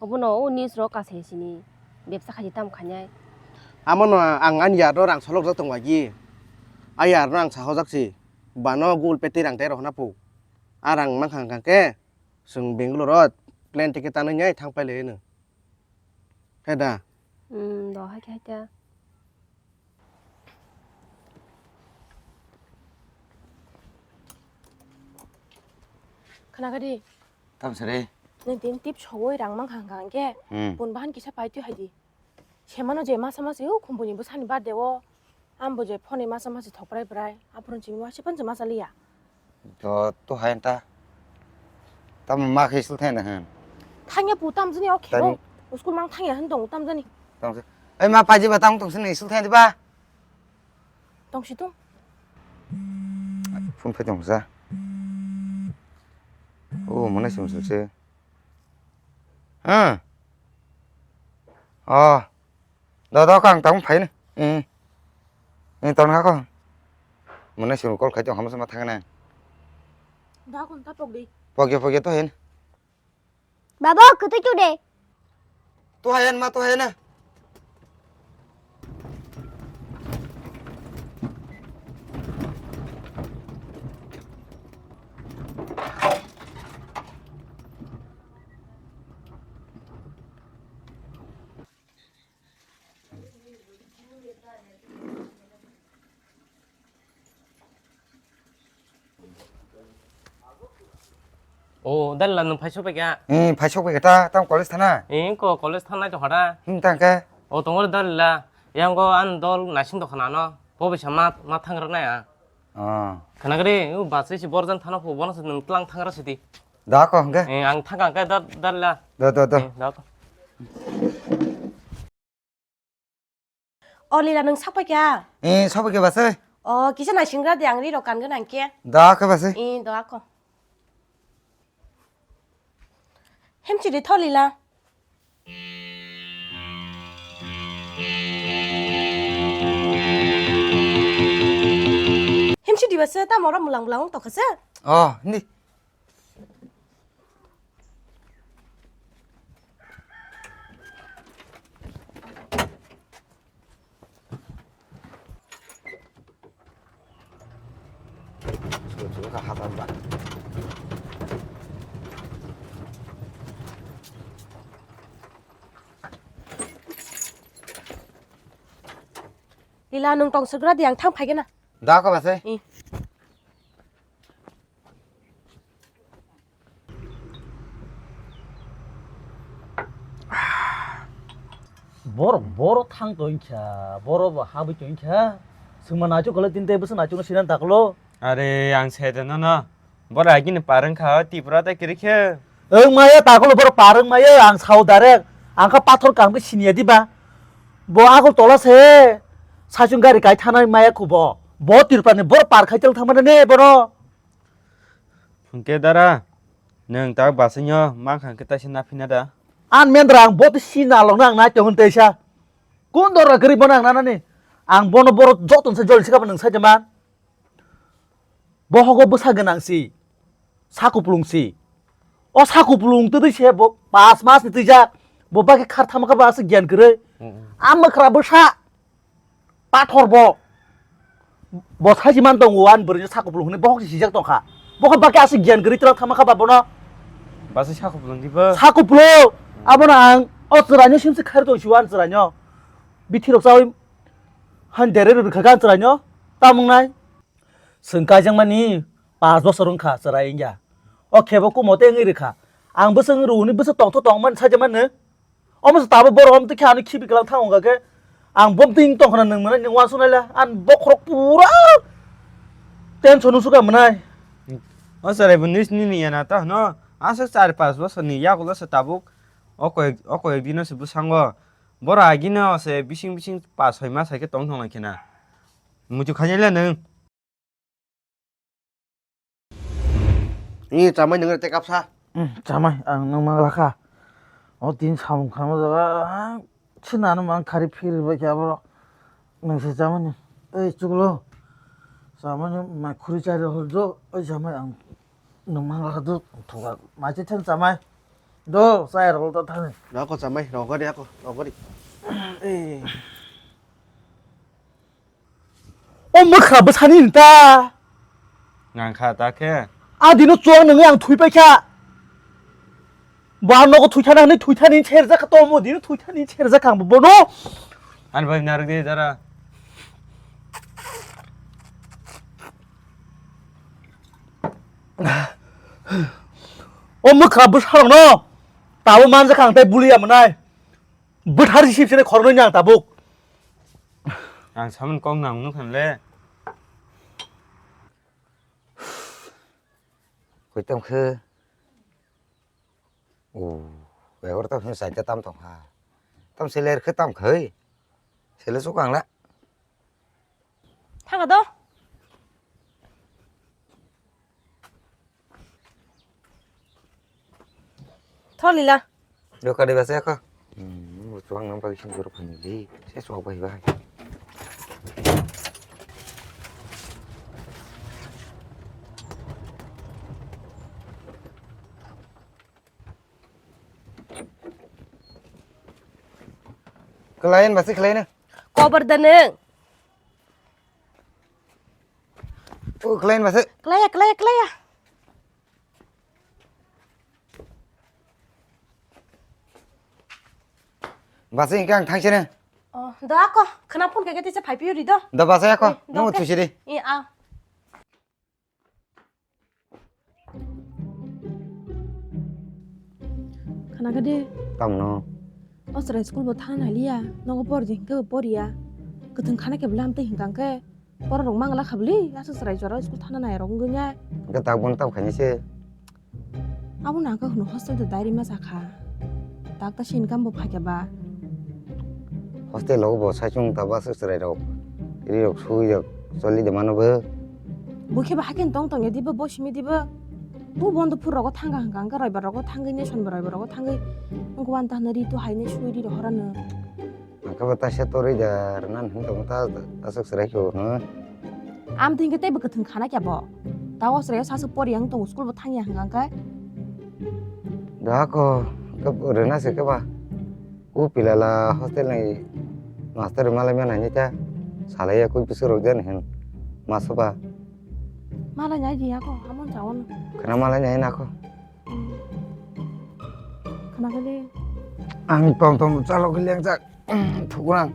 Obono o news rok kasai sini bebsa khaji tam khainai. Amono ang ani yar no rang solok jak tong agi. A yar no ang sahojak si. Bano Google Pay tei rang tei rohna pu. A rang mang khang khang khe, chwng Bangalore o plane ticket tanwi nai thang pai lai no. He da? Hmm, do hai khe hai ta. Khna kadi. Tam sari. Nini din tip sogwi rang mang hang hang khe. Hmm. Bun bahan kisa pai twi hai di. Semano je masa masa yo khumbuni bwsani birthday o. Ambo je phone masa masa thok brai brai. Aphuru chini wasi pan je masa liya. To, to hai ta. Tam ma khe sul thai na han. Thangya pu tam jani o khebo. Tam- School mang thangya han dong tam jani. Tam se. Ai ma paji ba tam tong sini sul thai di ba. Tong si tung. Phone phai tong sa. O, mane sum sum se. Ha. O. Da, da, kang tang phai ni. Eh. Eh, tang ha ko. Mane sum call khai tong hama sama thang na. Da kon ta pok di. Pok ya, pok ya to hen. Baba, kutu chu de. To hayan ma, to hayan na. O, dalila nwng phai sokphaikha? Hmm, phai sokphaikha ta, tamo college thana? Eh, ko college thanai tongkha da. Hmm, tangkhe? O, tongo re dalila. Yango ani dol naising tongkha nano. Bo bisa ma, ma thangrwknai ang. Oh. Khwnagri, o bachwi si borjan thana phu, bono se nwng tlang thangra sidi. Da ko hwnkhe? Eh, ang thangkha hwnkhe da, dalila. Da, da, da. Eh, da ko. O Lila, nwng sakpai kha? Eh, sakpai kha bachwi. O, kisa naisingra de, ang ri rok kan gwnang khe. Da khe bachwi. Eh, da ko. Himchidi tho Lila. Himchidi bachwi tamo oro mulang mulang wng tongkha se? Oh, hindi. Lila, nwng tong swkra di, ang thang phai gana. Da ko bachwi. Eh. Borok, borok thang tongkha, borok bo habwi tongkha. Swngma naichuk kwlai tini tei bwswk naichukno sinani taklo. Are, ang sai de nono. Borok agini par wngkha, Tripura tei kwrwi khe. Wng maya taklo, borok par wng maya, ang sao direct. Ang kha pathor kaham khe siniya diba? Bo Agartala se saichung gari kai thanai maya kho bo. Bo Tripura ni borok par khai tong thangmani ne bono. Hwnkhe dara, nwng tak bachwino mankha hwnkhe taisa naphina da? An mendra ang bo tei si nalokno ang nai tongwng teisa. Kun dora kwrwi bono ang nanani? Ang bono borok joto se joli sikabo nwng saida man. Bohogo bwsa gwnang si. Sakupulung si. O sakupulung twtwi se bo pas mas ni twijak. Bo bagwi khar thama khe bo aswk giyan kwrwi. Mm, mm. A mwkhra bwsa. Pathor bo. Bo saisi man tongo, ani bwrwino sakupulung hwnwi bohok se sijak tongkha. Bohok bakhe aswk giyan kwrwi twlang thangma kha ba bono. Basi sakupulung dibo? Sakupulung. Abono ang o chwraino simse khair tong siwo ani chwraino. Bithi rok chawi han dere rw rwkha kha ani chwraino. Tamung nai. Chwng kaijakmani pas bosor wngkha chwrai wngya. O khebo kumo tei wngwi rwkha. Ang bwswk wngwi rw hwnwi bwswk tongtho tongmani sajakmani. Omo se tabuk borok omo twi khe ano khibi kwlang thang wngkha khe ang bom twi tong khna nwng mwnai nwng uansuk nai le ani bokhorok pura tension o suka mwnai. O chwrai bo nini yana ta hwno aswk char pas bosor ni yagulo se tabuk o koi o koi dino se bwskango borok agini o se bising bising pas soi mas hai khe tong thang lai khe na muitu khainai le nwng. Ni chamai nang tei kapsa. Hmm, chamai ang nang mang lakha. O tin samung khama jaga, ah, sinano mang khari phiri bai kya bro. Nang se chamani. Ei chuklo. Chamani ma khuri chari hol jo. Oi chamai ang nang mang lakha do. Thoga ma che then chamai. Do sai rol to thani. Roko chamai, roko ri ako, roko ri. Ei. O mwkhra bwsani ni ta. Nang kha ta khe. A dino chuang nangwi ang thwi paikha. Bo ang nogo thwi thana hwnwi thwi thani serjak kha tomo dino thwi thani serjak kha ang bono. Ani bai narwk di dara. O mwkha bwsarokno tabuk manjakha ang tei buliya mwnai. Bwthar sip sene khoroknwi ni ang tabuk. Ang samani kok nang nukha le. Koi tong khe? O, egarota phano chaita tam tong kha. Tam se ler khe tam khai. Sele chukang la. Thanga do. Tholila. Yo kade basa ko. Hmm, chuang nang pagi sing jor phani di. Se chuak bai bai. Kelain basa kelain. Kobar da neng. Oh, kelain basa. Kelaya, kelaya, kelaya. Basa, engke ang thangsi ne. Oh, da ako, khana phone kake tisa phai piyo ri do. Da basa ako, eh, nang do te. Thusi di. Eh, a. Khana kade. Tamno. O chwrai school bo thana naliya, nogo por jeng ke por ya. Kwthwng khana ke bwlam te hingkang ke. Borok rok mangla kha bwle, aswk chwrai jora school thana nai rok wngwi nai. Hwnkhe tak bono tamo khainai se. Abono hwnkhe hwno hostel de diary ma cha kha. Tak ta se income bo phaikha ba. Hostel o bo saichung ta ba aswk chwrai rok. Ri rok sui rok choli de mano bo. Bo khe ba hakhe tong tong ya dibo bo simi dibo. Bo bondo phur rogo thanga hwnkha hwnkhe roibar rogo thangwi ne sonbar roibar rogo thangwi. Wngkhe wan ta hwnwi ri tu hai ne sui ri rohor ano. Ang khe bo taisa torwi da rwna hinwi tongo ta, ta aswk chwrai khe bo, hmm? Am thwngkhe teibo kwthwng khana khe bo. Ta o chwraio saswk pori ang tongo, school bo thangya hwnka khe. Da ko, khe bo rwna se khe ba. O pilala hostel ni master malai mani ta salaiya koi bwswk rok jani hin ma soba. Malai nai di ako, amon jawon. Khana malai nai nako. Khna khe de. Ang tom tom chalo khe lengjak. Thukrang.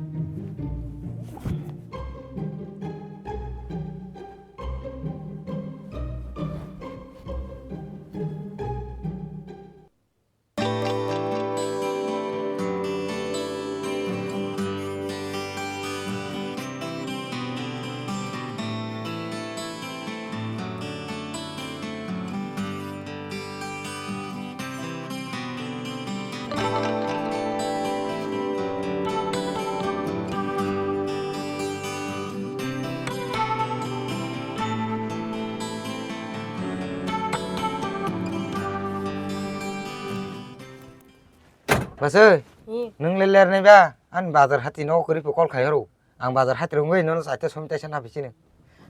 Bwsai, hmm, nwng le ler nai ba? Ani bazar hati no kwrwi pho call khai horo. Ang bazar hati rwngwi nono chaita somoi taisa naphi sini.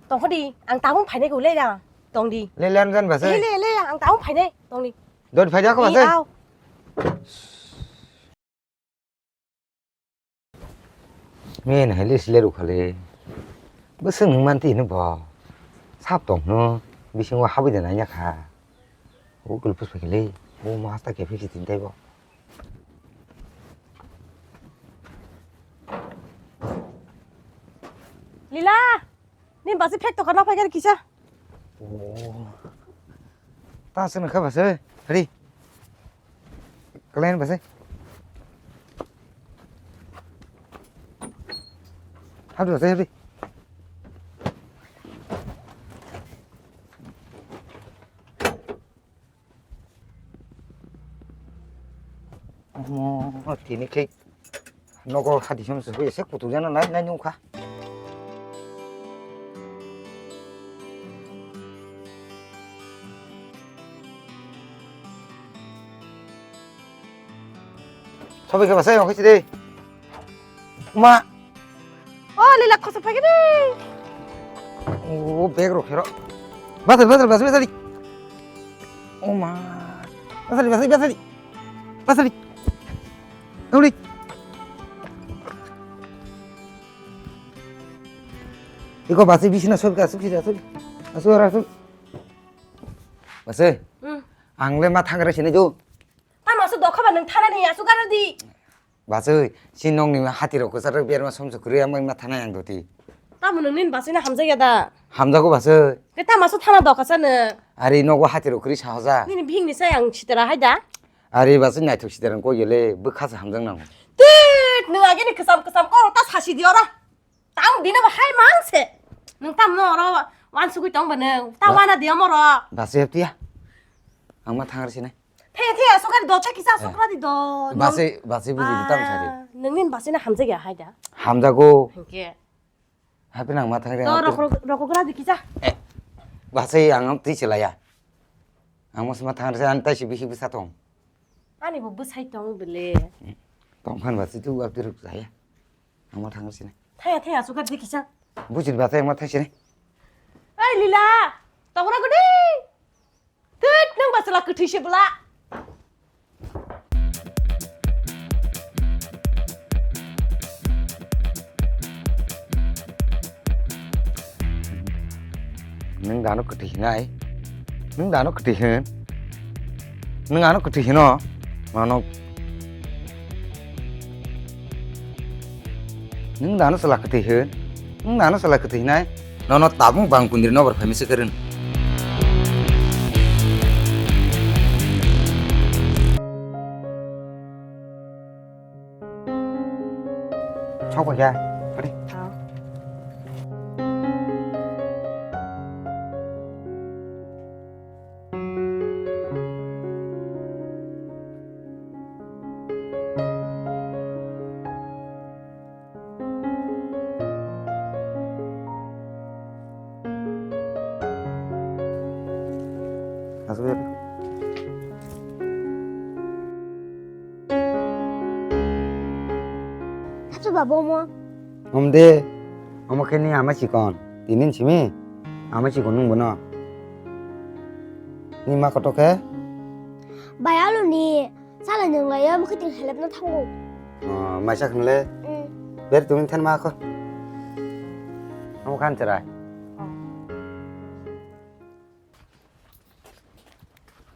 Tongkho di, ang tabung phainai kho le da. Tong di. Le ler jan bwsai. Le, le, le, ang tabung phainai. Tong di. Dot phai da kho bwsai. Au. Men hai le sile rukha le. Bwswk nwng manti hino bo. Sap tong hino. Bisingo habwi de nai ya kha. O kulpus phai khe le. O masta khe phai si tin tai bo. Lila! Ni basi phek tokar na phai kisa. Oh. Ta se nokha basi. Hari. Kalian basi. Hari basi hari. Omo, tini khe nogo hati song se huye se kutuk jana nai, nai nung kha. Sobai khe bwsai ongkhe sidi. Ma. O Lila, khosa phai khe de. O bag rok hero. Basari, basari, basari, basari. O ma. Basari, basari, basari. Basari. Dori. Iko basi bisina sob ka sob sida sob. Asu ara sob. Basi. Hmm. Ang le ma thangra sini jo. Tamo asu dokha ba nang thana ni asu gara di. Bachoi, si nokni hati rok kwcharo berma somsok kwrwi amai ma thanai ang doti. Tamo nang nin bachoi na hamjak ya da? Hamjago bachoi. Ke tamo asu thana dokha sa nang? Ari nogo hati rok kwrwi sahoja. Nini bihik ni sai ang sitera hai da. Ari basi naithok sitera koi gele bwkha se hamjak nango. Tit, nwng agini kwcham kwcham kok ta sasi di oro. Tang dina ba hai mang se. Nwng tam no oro wan sugui tong ba nwng. Ta Ba- wana di amoro. Basi hep tiya. Ang ma thang risi nai. Thaya thaya sokari do, ta kisa Eh. sokra di do. Basi, basi buji di tam sari. Ah, nwng nin basi na hamjak ya hai da. Hamjago. Hingke. Hape nang ma thang risi. To rok rok rok gra di kisa. Eh. Basi ang twi se laya. Ang ma thang risi, ang tai si bisi bwsa tong. Ani bo bwsai tong bele. Tong phan basi tu abdi ruk jaya. Ang ma thang risi nai. Thaya thaya sokra di kisa. Buji basi ang ma thang si nai. Ai Lila, tong rok di. Tit, nwng ba chwla kwthwi se bwla. Nwng dano kwthwi hinai? Nwng dano kwthwi hin? Nwng ano kwthwi hino? Mano Nwng dano chwla kwthwi hin? Nwng dano chwla kwthwi hinai? Nono tabuk bang kundri nobar phaimisa kwrwng. Sok paikha. Pari. Asuk ya. Hachu babu omo. Om de. Omo khe ni ama chikon. Tinin simi. Ama chikon nung bono. Ni ma koto khe? Bai alu ni. Sala nung lai ya, mukhi ting helep na thango. Oh, maisa khunle. Mm. Ber tumi than ma ko. Amo khan cherai.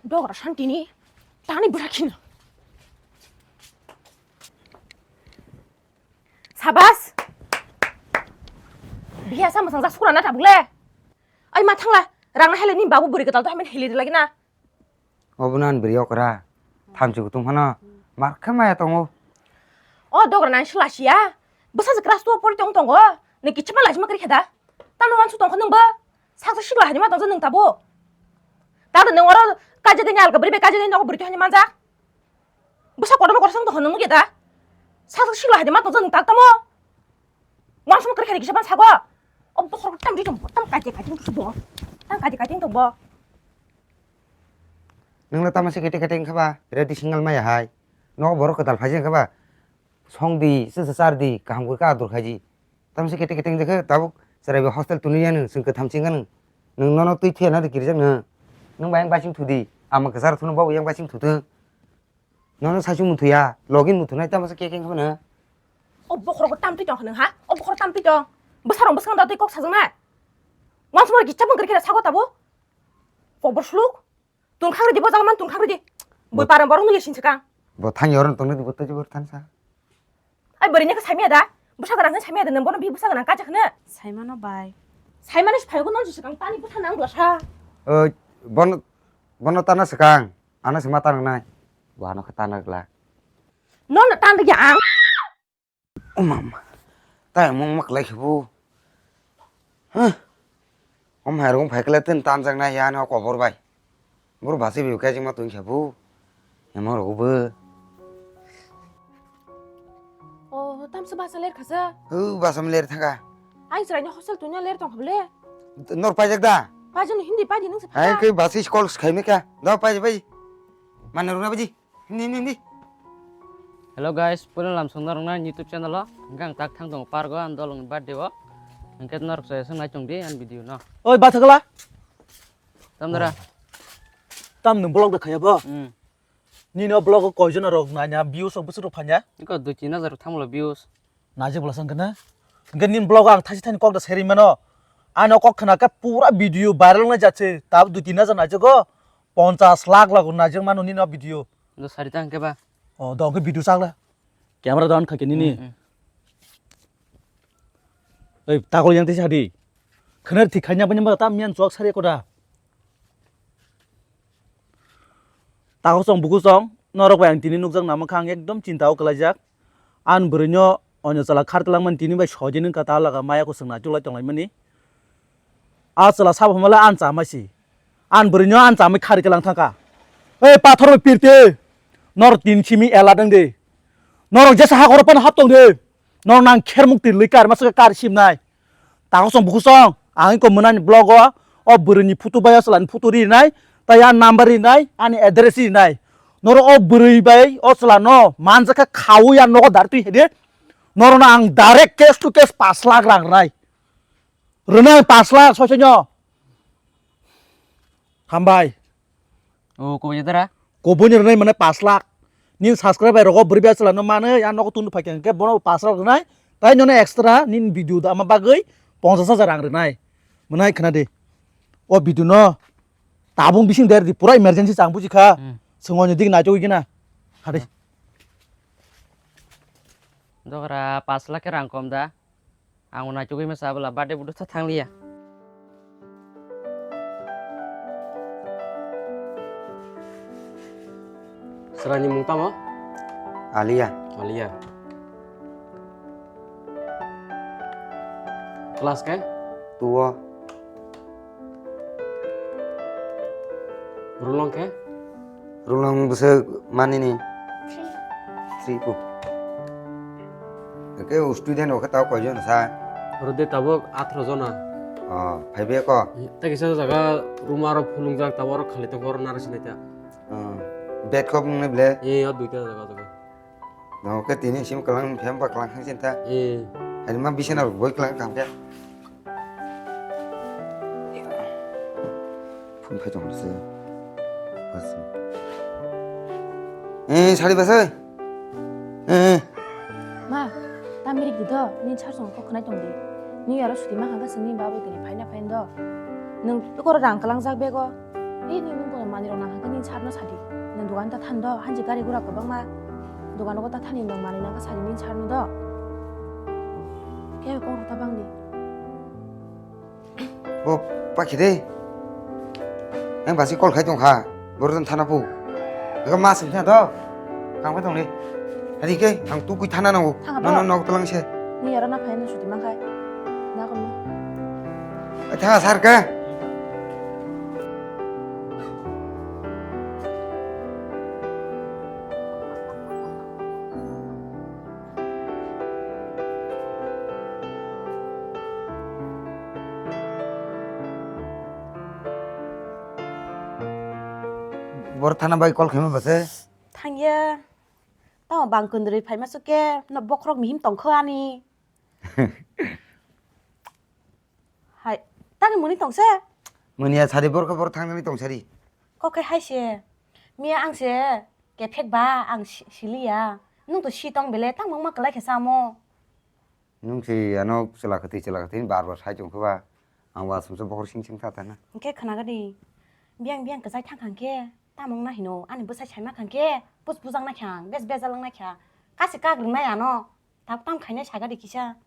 Dogra santini tani bwsa khina. Sabas. Biya sa masang jak sukra na tabuk le. Ai ma thangla, rang na hele ni babu buri kwtal to hamen hili lagi na. Obo nan bwrwi okra, thamchi kutung phano, mar khe maya tongo. O dogra nang sila siya, bwsa se class two pori tong tongo, ni kichima lajima kri kheda. Tamo wansu tong kho nung bo, saksa sikla hani ma tongsa nung tabo. Tamo nung oro kaje de nyal ka bwrwi be kaje de nogo bwrwi to hani manjak. Bwsa kotorma kotor song tong kho nung ya da. Saksa sikla hani ma tongsa nung tak tamo. Wansu kri khani kisa ban sago. O bokhorok tam ri tong bo, tam kaje kaje tong bo. Tam kaje kaje tong bo. Nwng le tamo se kete kete wngkha ba, ready single maya hai. Nogo borok kwtal phaijak wngkha ba, song di, se se char di, kaham khe ka adur khaidi. Tamo se kete kete wngjakhe tabuk chwrai bai hostel tuni ya nwng, chwng kwtham chingkha nwng. Nwng nono twi thuya na di kirijak nwng. Nwng bai yang basing thudi, ama kwchar thuno bo yang basing thuthwng. Nono saichung muthuya, login muthunai tamo se keke wngkha nwng. O bokhorok tam twi tong kha nwng ha? O bokhorok tam twi tong. Bwsarok bwskang da twi kok sajak na. Wansukmani kisa bwng kwrwi khe sago tabuk. Kobor suluk. Tungkhang ridi bo jagman tungkhang ridi. Bui Bo- parang borok nungya sinchikang. Bo thang yorong tongni bo twi bor thansa. Ai bwrwi nokha samya da. Bwsa gwnang khe samya da nwng bono bi bwsa gwnang kacha khne. Saimano bai. Saimani phaigo non sikang tani bwsa nang bwsa. Oi, bono, bono tana sikang. Ano sima tanang nai. Bo ano khe tana gla. Non tan rigi ang. O mama, tai mung mak lai khe bo. Huh. Om hai rung phai kle tin tan jak nai ya no kobor bai. Bor basi bi kai jing ma tong khe bo. Emang rok bo. Oh, tam se basa ler khasa. Hu basa ler thanga. Ai jrai no hostel tunya ler tong khable. Nor pai jak da. Pai jani hindi pai di nung se. Hai ke basi call khai me kya. Da pai pai. Mana runa baji. Hindi, hindi, hindi. Hello guys, puila lam songna rwngna YouTube channel o. Hwnkhe ang tak thang tongo park o, ang dolong ni birthday o. Hwnkhe norok chaya song nai tong di ang video no. Oi, bathakla. Tamdara. Tam nung vlog da khaya bo? Hmm. Nini o vlog o koijon rok nanya, views rok bwswk rok phanya? Iko dui tin hajar thangmalo views. Naijak bwla sang kena. Hingke nin vlog ang thaisi thani kok da seri mano. Ano kok khna khe pura video viral nai jat se. Tab dui tin hajar naijago. Ponchas lakh lakh naijakmano nini o video. Do sari ta hingke ba? O do hingke video chak le. Camera do on kha ke nini. Hmm, hmm. Ei, tagol yang tisa di. Khna thik khaina bini ba ta miyan chok sari koda. Takhuk song bukhuk song, norok bai ang tini nukjak nangma kha, ang ekdom chinta o kwlaijak. Ang bwrwino onyo chwla khar twlangmani tini bai soi din wngkha, ta laga maya kusung naichuk lai tonglaimani. A chwla sabo hwnba le ang chamai si. Ang bwrwino ang chamai khari kwlang thangkha. Ei pathor bai pirte, nor tin simi ela dang de. Norok jesa hakoro phano hap tong de. Nor nang khermuk tirlwi kar masa kar simnai. Takhuk song bukhuk song, ang iko mwnani vlog o, o bwrwini photo bai o chwlani photo rinai, tai ani number rinai, ani address rinai. Noro o bwrwi bai o chwlano manjakha khaui ang nogo dar twi hede. Norokno ang direct cash to cash pash lakh rang rwnai. Rwnai pash lakh soisoino. Hambai. O, koboi jadara? Koboi ni rwnai mane pash lakh. Nini subscriber rogo bwrwi bai chwla no manwi, ang nogo tunu phai khe bono pash lakh rwnai. Tai nono extra nini video da ama bagwi ponchash hajar rang rwnai. Mwnai khna di. O video no tabung bising der di, pura emergency chang buji kha. Hmm. Swngo ni dik naichogwi gina. Hadi. Dogra pash lakh khe rang kom da. Ang naichugwi masa abla birthday budu tha thangliya. Srani mung tamo? Alia. Alia. Class ke? Two o. Rulong ke? Rulong bwswk manini? Three. Three po. Eke student rok khe tao koijon sa? Rode tabuk atharoh jona. Oh, phaibe ko? Tei kisa jaga room aro phulungjak, tabuk aro khali tongkha, oro naro sinai ta. Oh. Bed kok nungnai ble? Ee, o duita jaga jaga. Nokhe tini sim kwlang phiyam ba kwlang thang sinta. Eh. Ani ma bisana rok boi kwlang kam khe. Phun phai tong se. Bas. Eh, sari bas oi. Eh. Ma, tamiri gido, ni char song kok khnai tong di. Ni aro suti ma hangka sini babu tini phaina phain do. Nung koro rang kwlang jak bego. Ei, ni nung kono manwi rok nang hwnkhe nini sarno sadi. Nang dogan ta than do, hanji gari gura kwbangma dogan rogo ta thani nang manwi nang kha sadi nini sarno do. Khe kok rok ta bang di. Bo pakhi de. Ang basi call khai tong kha. Borok thana pu. Ega ma sing kha do. Kang khai tong ni. Hari ke ang tu kui thana nango. Thang abo. Nono nok tlang se. Ni aro na phai no suti mang khai. Na kon ma. Tha sar ka. Bor thana bai call khaima base. Thangya. Tamo bang kundri phaima suke no bokhorok mihim tongkho ani. Hai, tani muni tongse? Muni ya sari borok borok thangni tongsari. Kok hai se. Miya ang se kephek ba ang si-, siliya. Nung to si tong bele tang mangma kalai khe samo. Nung si ano chwla khati chwla khati bar bar sai tong khe ba. Ang wa sumse bokhor sing sing ta ta na. Hingke khna gadi. Biang biang kasai thang khang khe tamung na hino ani bwsai sai ma khang khe pus bujang na khyang bes bes alang na khyang. Kasi kagring na ano. Tak tam khainai saga di kisa.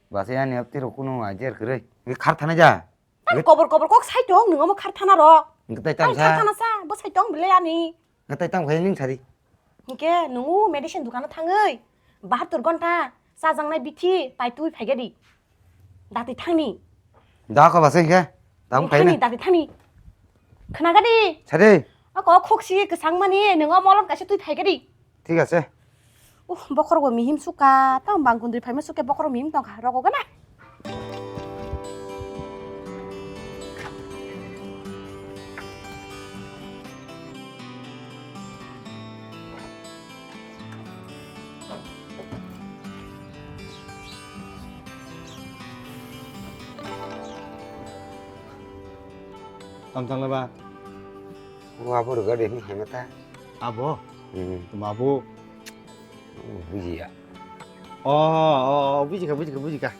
Basi ani apti rok kuno idea kwrwi. Ngi khar thana ja. Tam kobor kobor kok sai tong nung omo khar thana ro. Ngi tai tam sa. Khar thana sa bo sai tong bele ani. Ngi tai tam khai ning sari. Hingke nung medicine dukano thangwi bahatur gonta chajaknai bithi pai twi phai gadi. Dati thangni. Da ko basi hingke. Tam khai thangni na. Dati thangni. Khna gadi. Sari. Ako khuk si kwsang mani nung omo lom kaisa twi phai gadi. Thik ase. Uh, bokhorok bo mihim suka, tamo bang kundri phaima suke bokhorok mihim tongkha, rogo gana. Tam tangla ba? O abo rwgade hwn hai mata. Abo? Hmm. Tuma abo? Bujiya. O, o, o, bujikha, bujikha, bujikha.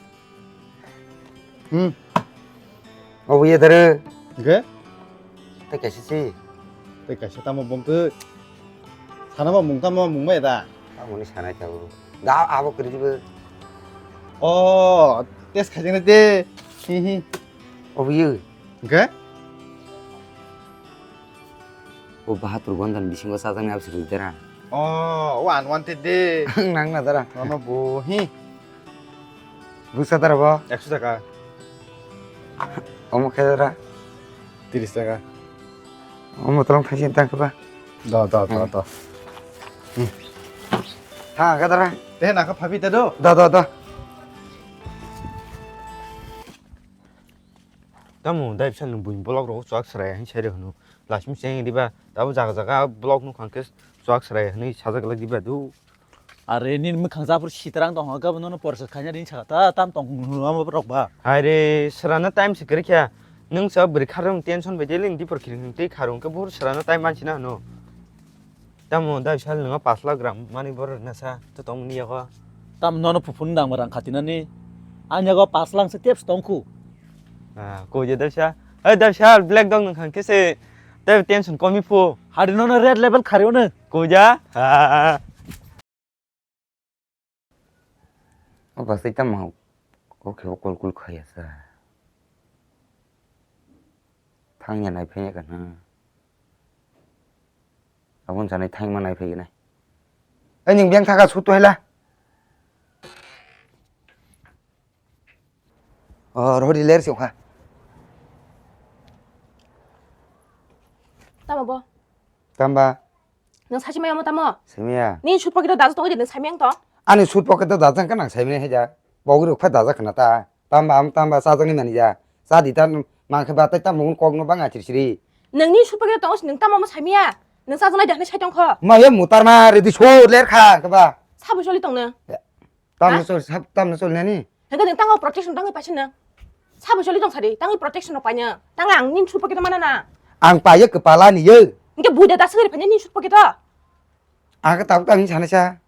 Hmm. O buya dare. Ge? Tei kaisa si. Tei kaisa tamo bongtwi. Sana ba mung tamo mung mai da. Tamo ni sanai tabo. Da abo kiri jibo. O, test khaijana de. Hi hi. O buya. Ge? O bahatur gondani bisingo chajaknai abse rwdi dara. O, o unwanted de. Ang nang na dara. Nono bo hi. Busa dara bo. Ekso taka. Omo khe dara. Tiris taka. Omo tolong thaisi tang khe ba. Do, do, do, do. Hmm. Ha, khe dara. Te na kha phabi ta do. Do, do, do. Tamo dai bwsa nwng buini block rok chuak srai hai sai rw hwno. Lasimi cheng diba tabo jaga jaga block nukha khe chuak srai hwnwi sajak glak diba du. Are nini mwkhang japhuru sitrang tong hwnkhe bono porsa khaina ring saka ta tam tong hwnwi rok ba. Haire srana time se kwrwi kha. Nwng sa bwrwi kharwng tension bai daily ni dipor khiring tei kharwng khe buhur srana time manchina hwno. Tamo dai sal nwngo pash lakh gram mani borok nasa to tongmani yago. Tam nono phupun dang rang khatinani. Ang yago pash lakh se tep tongkhu. Ah, ko je dai sa. Hey dai sal black dog nang khang kese. Tei tension komi phu. Hari nono red level khari one. Ko ja. Ha. O bwsai tamo o khe o kol kol khaya sa. Thangya nai phaiya kana. Abon sanai thangma nai phaiya nai. Ai ning beng thaka sutu haila. O rodi ler si kha. Tamo bo. Tamba. Nang sachi maya mo tamo? Samiya. Ni suit pocket dajak tongo je nang samyang to? Ani suit pocket dajak kana samyang haja. Bogri ukha dajak kana ta. Tamba am tamba sajagni mani ja. Sadi ta mangkhe ba tai tamo kok no banga chiri chiri. Nang ni suit pocket tongo nang tamo mo samiya. Nang sajak nai jahne sai tongkho. Maya mutar ma redi so ler kha khe ba. Sabo choli tong nang. Tamno chol, sab-, tamno chol nani? Hingke nang tango protection tangwi paisana. Sabo choli tong sadi, tangwi protection rok paina. Tangwi ang nin sulpa kita mana na? Ang paiyo kepala ni yo. Hingke bui data segeri paina nin sulpa kita. Ang ke tabuk tangwi sana sa.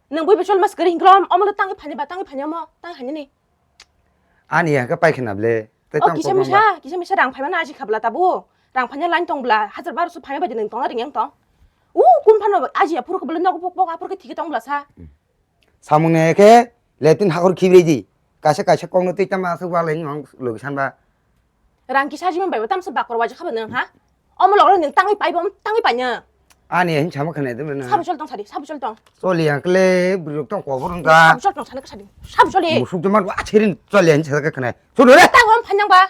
Nang bui bechol mas geri hingkrom, omo tangwi paina ba, tangwi paina mo, tangwi paina ni. Ani ya ke paikhe na ble. Tei tang kisa misa, kisa misa rang phaimano aji khabla tabu. Rang phaina line tong bla, hajar baro su phaima bai nang tongna ring yang tong. U kun phano aji aphuru ke bla nok pok pok aphuru ke thike tong bla sa. Samung ne khe latrine hakhor khibridi. Kaisa kaisa kokno twi tamo aswk walai nang logi sanba. Rang kisa jiman bai bo tamsa bakor waja khaba nang ha? Omo logro nang tangwi paibo, tangwi paina. Ani hin sama khana de na. Sabu chol tong sadi, sabu chol tong. Choli ang kle buruk tong kobor wngka. Sabu chol tong sana sadi. Sabu choli. Musuk de man wa chirin choli ang sana khana. Cholo re. Tang wan phanyang ba.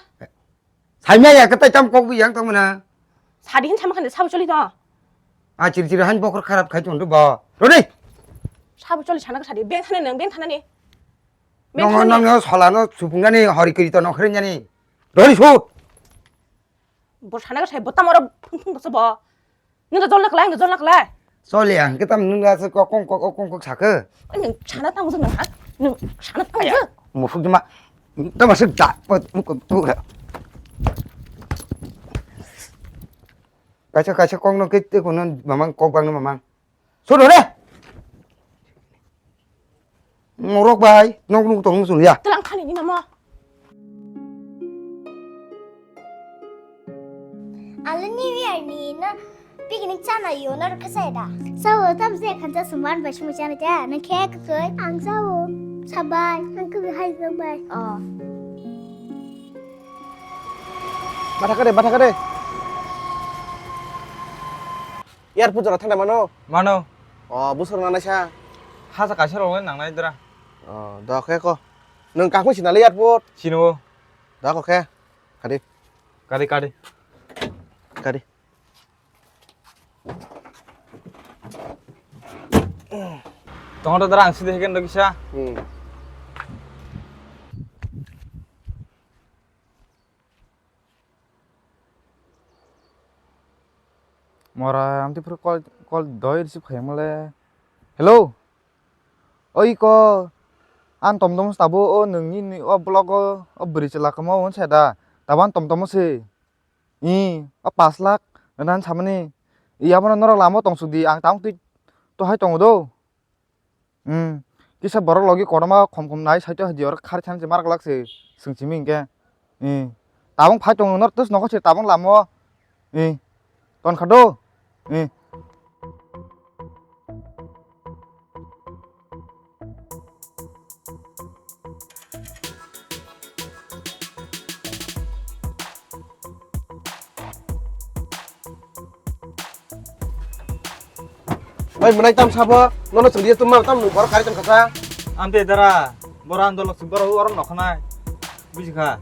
Saimya ya kata tam kok yang tong mana. Sadi hin sama khana sabu choli tong. A chiri chiri han bokor kharap khai tong do ba. Rodi. Sabu choli sana sadi. Beng thana nang, beng thana ni. Nong nong solano supungani hori kiri to nokhreng jani. Rodi su. Bo sana ka sai bo tamaro phung phung bo. Nung jol nak lai, nung jol nak lai. Soli ang kitam nung asa kok kong kok kong kok saka. Nung sana tang jeng ha? Nung sana tang jeng. Musuk jema. Tama sik ja. Kaisa kaisa kok no kit te kono mamang kok bang no mamang. Sodo re. Ngorok bai, nok nuk tong sun ya. Telang khani ni mama. Alo New Year ni no picnic chana yo no rwkha sai da. Sao tam se khansa suman bai sumu chana ta, nang khe kwkwi. Ang sao sabai, ang kwkwi hai bai. Oh. Batha kare, batha kare. Airport jora thangna mano? Mano. O, busur nanaisa? Hasa kaisa rok le nangnai dra. O, do khe ko. Nwng kakung sinale airport? Sino. Do ko khe. Kadi. Kadi, kadi. Kadi. Tongo dra ang sidi heken do kisa. Hmm. Mora amtwi phuru call, call doi receive khaiyang mole. Hello. Oi ko. Ang tom tom sabo o nungni ni o blog o, o bwrwi chwla kamo on seda. Tabang tom tom se. I o pash lakh nan samani. I abono norok lama tong suk di ang tang twi to hai tongo do. Hmm. Kisa borok logi kotorma khom khom nai saito hai di oro khar chan se marak lak se swng simi hinkhe. Hmm. Tabung phai tongo nor tus nokho se tabung lamo. Hmm. Ton kha do. Hmm. Ai, mwnai tam sabo, nono chwng dia tumma tam borok kari tong kha sa. Amte dara, bora andolok si bora oro nokhanai. Bujikha.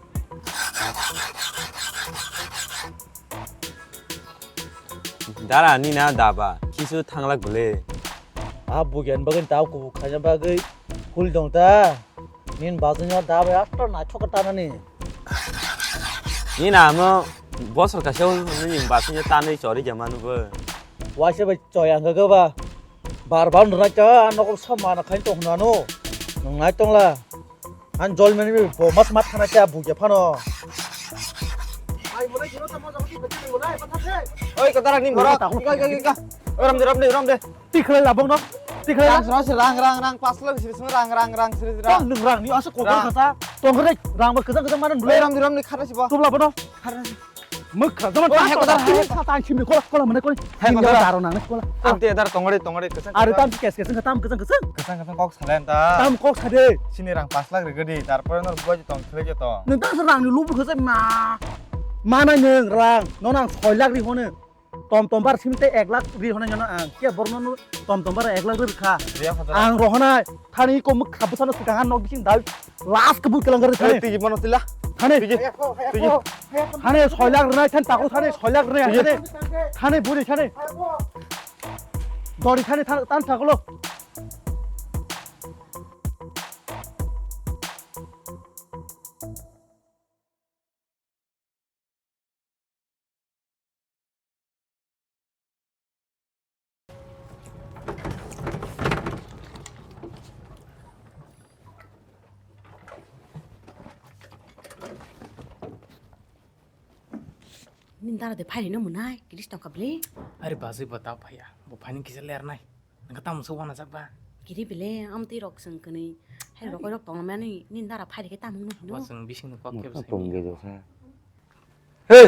Dara ni na daba, kisu thanglak bole. A bugen bagin tau kubu khaina bagwi hul dong ta. Nin bazin ya daba ya to na thoka ta nani. Ni na mo bosor ka se ni bazin ya ta ni chori jama nu bo. Waisa bai choi ang ga ba. Bar bar nung nai ta nokol sa mana khain tong hwnano. Nung nai tong la. An jol mani bo mas mat khana cha bugya phano. Ai, mona jino tamo jamo ki beti mona, ai, patha se. Oi, kadara ni borok. Oi, oi, oi, oi. Oi, ram de, ram de, ram de. Tikhlai labong no. Tikhlai. Rang, rang, rang, rang, rang, pas lak siri sima rang, rang, rang, siri rang. Tang nung rang ni asa kokor kasa. Tong re, rang ba kejang kejang mana nulai. Oi, ram de, ram de, khara sibo. Tubla bono. Khara. Mukha zaman. Oi, hai, kadara, hai. Sa tang simi kola, kola mana kola. Hai, kadara. Daro nang kola. Amte dar tongore, tongore, kejang. Are tam kes kes tam kejang kejang. Kejang kejang kok salen ta. Tam kok sade. Sini rang pas lak rega di, tarpore nor buai tong khlai tong. Nung tang rang ni lubu kejang ma. Mana nung rang, no nang soi lak ri hone. Tom tom bar sim te ek lakh ri hwnai nono ang. Ke borno no tom tom bar ek lakh ri kha. Riya kha. Ang rohonai thani ko muk kha bwsano swkang ang nok bising dal last ke bui kelang gari thani. Tigi mano tila. Thani. Tigi. Tigi. Thani soi lakh rwnai thani tako thani soi lakh rwnai thani. Thani buri thani. Dori thani tan takulo. Nini dara de phairino mwnai, kiris tongkha bli. Are bazwi bo ta phaiya, bo phaini kisa lernai. Nang tamo se wana jak ba? Kiri bile, am twi rok seng kani. Hai rok rok tong mani, nini dara phairi khe tamo no hino. Bo seng bising no kok kebo seng. Tong ge jo sa. He!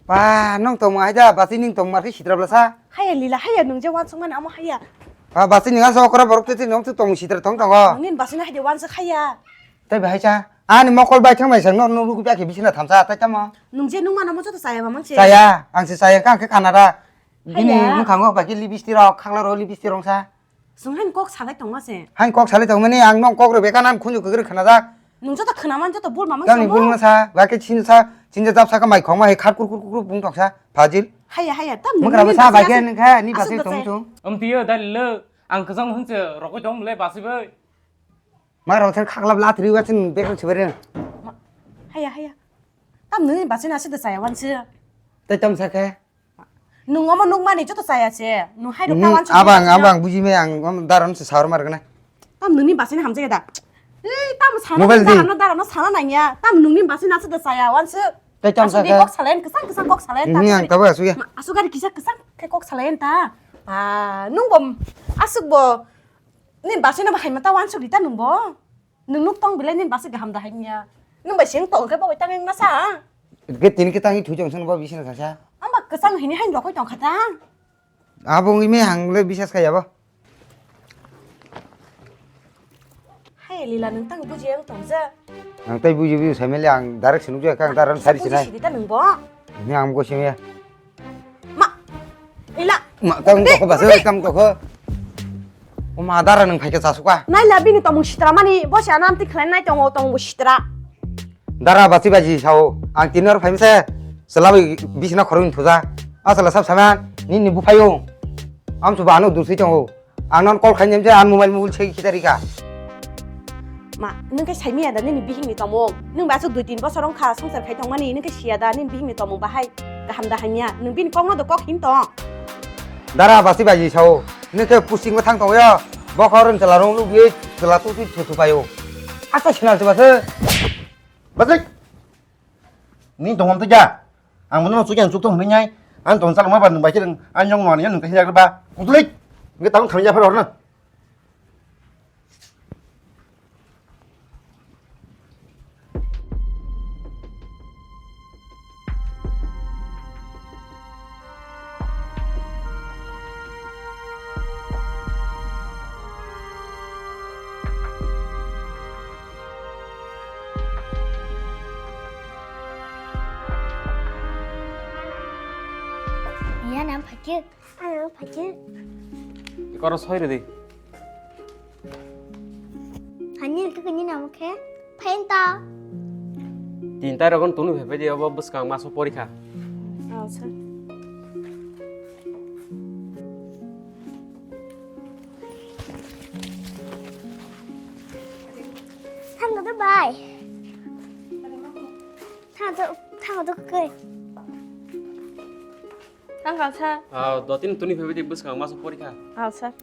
Pa, nong tong hai da, basi ning tong mar khe sitra bla sa. Haya lila, haya nung je wansuk mani amo haya. Pa, basi ning asa okra borok te te nong tu tong sitra tong tong o. Nini basi na hai de wansuk haya. Tai bahai cha. Ani mokol bai thang bai sang no, no rugu bai khe bising na thamsa, tai tamo. Nung je nung mano mo joto chaya ba mang se. Chaya, ang se chaya, kang khe kanara. Bini mukhango bai khe lipstick rok, khakla rok lipstick rok sa. Chwng hain kok salai tongma se. Hain kok salai tongmani ang nong kok rw beka nan khunju kwkrwi khwnajak. Nung joto khwnaman joto bul mamang. Tamni bul masa, bai khe chinsa, chinsa jap saka mai khongma hai khat kur kur kur bung toksa, fajil. Haya, haya, tam nung. Mukra basa bai khe nung kha, ni basi tong chung. Am tiyo dal le, ang kwchang hwn se rokoi tong le basi bai. Ma rok thang khakla bla thri wa chin bek thri bere. Haya, haya. Tam nung ni basi na se da saya wan se. Tai tam sa khe. Nung omo nukmani joto chaya se. Nung hai rok ta wansuk. Abang, abang buji me ang, daron se sawar mar gana. Tam nungni basini hamjaya da. Ei, tam sana nang, daron no, daron no sana nang ya. Tam nungni basini asa da chaya wansuk. Tai tam sa khe. Kok salayan, kesang kesang kok salayan ta. Ni ang tabo asu ya. Asu gari kisa kesang khe kok salayan ta. Ah, nung bom asuk bo. Ni basini bahai mata wansuk di ta nung bo. Nung nuk tong belai nini basi kaham da hai niya. Nung bai seng tong khe bo tang wng masa. Ge tini khe tang i thujong song bo bising kha sa. Amba kwchang hini hai rokoi tong kha ta. Abo wngwi me ang le bisas kha ya bo. Hai lila nung tang buji ang tong ja. Ang tai buji buji sai mele ang direct se nuk ja kha ang direct sari sinai. Buji sidi ta nung bo. Ni ang go sing ya. Ma, ila. Ma, kam tokho basa, kam tokho. O ma, dara nung phaikhe chasuka. Naila bini tomung sitra mani, bo se anam ti khlai nai tongo, tong bo sitra. Dara basi baji sao, ang tini or phaimse, selawi bisina khoroi thuja. Asala sab saman, nini buphayo. Am chuba ano dusui tongo. Ang non call khainai je ang mobile mobile se khitarika. Ma, nung khe saimiya da nini bihikni tomung? Nung ba aswk dui tin bosor wngkha swngchar khai tongmani, nung khe siya da nini bihikni tomung bahai kaham da hamya? Nung bini kokno do kok hin tong. Dara basi baji sao, nung khe pusingo thang tongyo, bokhorok chwla rong lubui chwla tuti thutu paio. Asa sinal chuba se. Basik. Ni tongmani tei ja. Ang bono chukya chuk tong hwnwi nai. Ang tong chalma ba nung bai khe ang yang mani nung khe yak ba. Kutuli. Nge tang thang ya phar horna. Iya, nang phakir. Ano phakir. Koro soi rwdi. Hani khe kini namo khe? Phain ta. Tin tai rogon tunu phai phai di obo bwskang maso porikha. Oh, sir. Thang do bai. Thang do, thang do kai. Tang kal sa. Ah, do tin tuni phai di bwskang maso porikha. Ah, sir.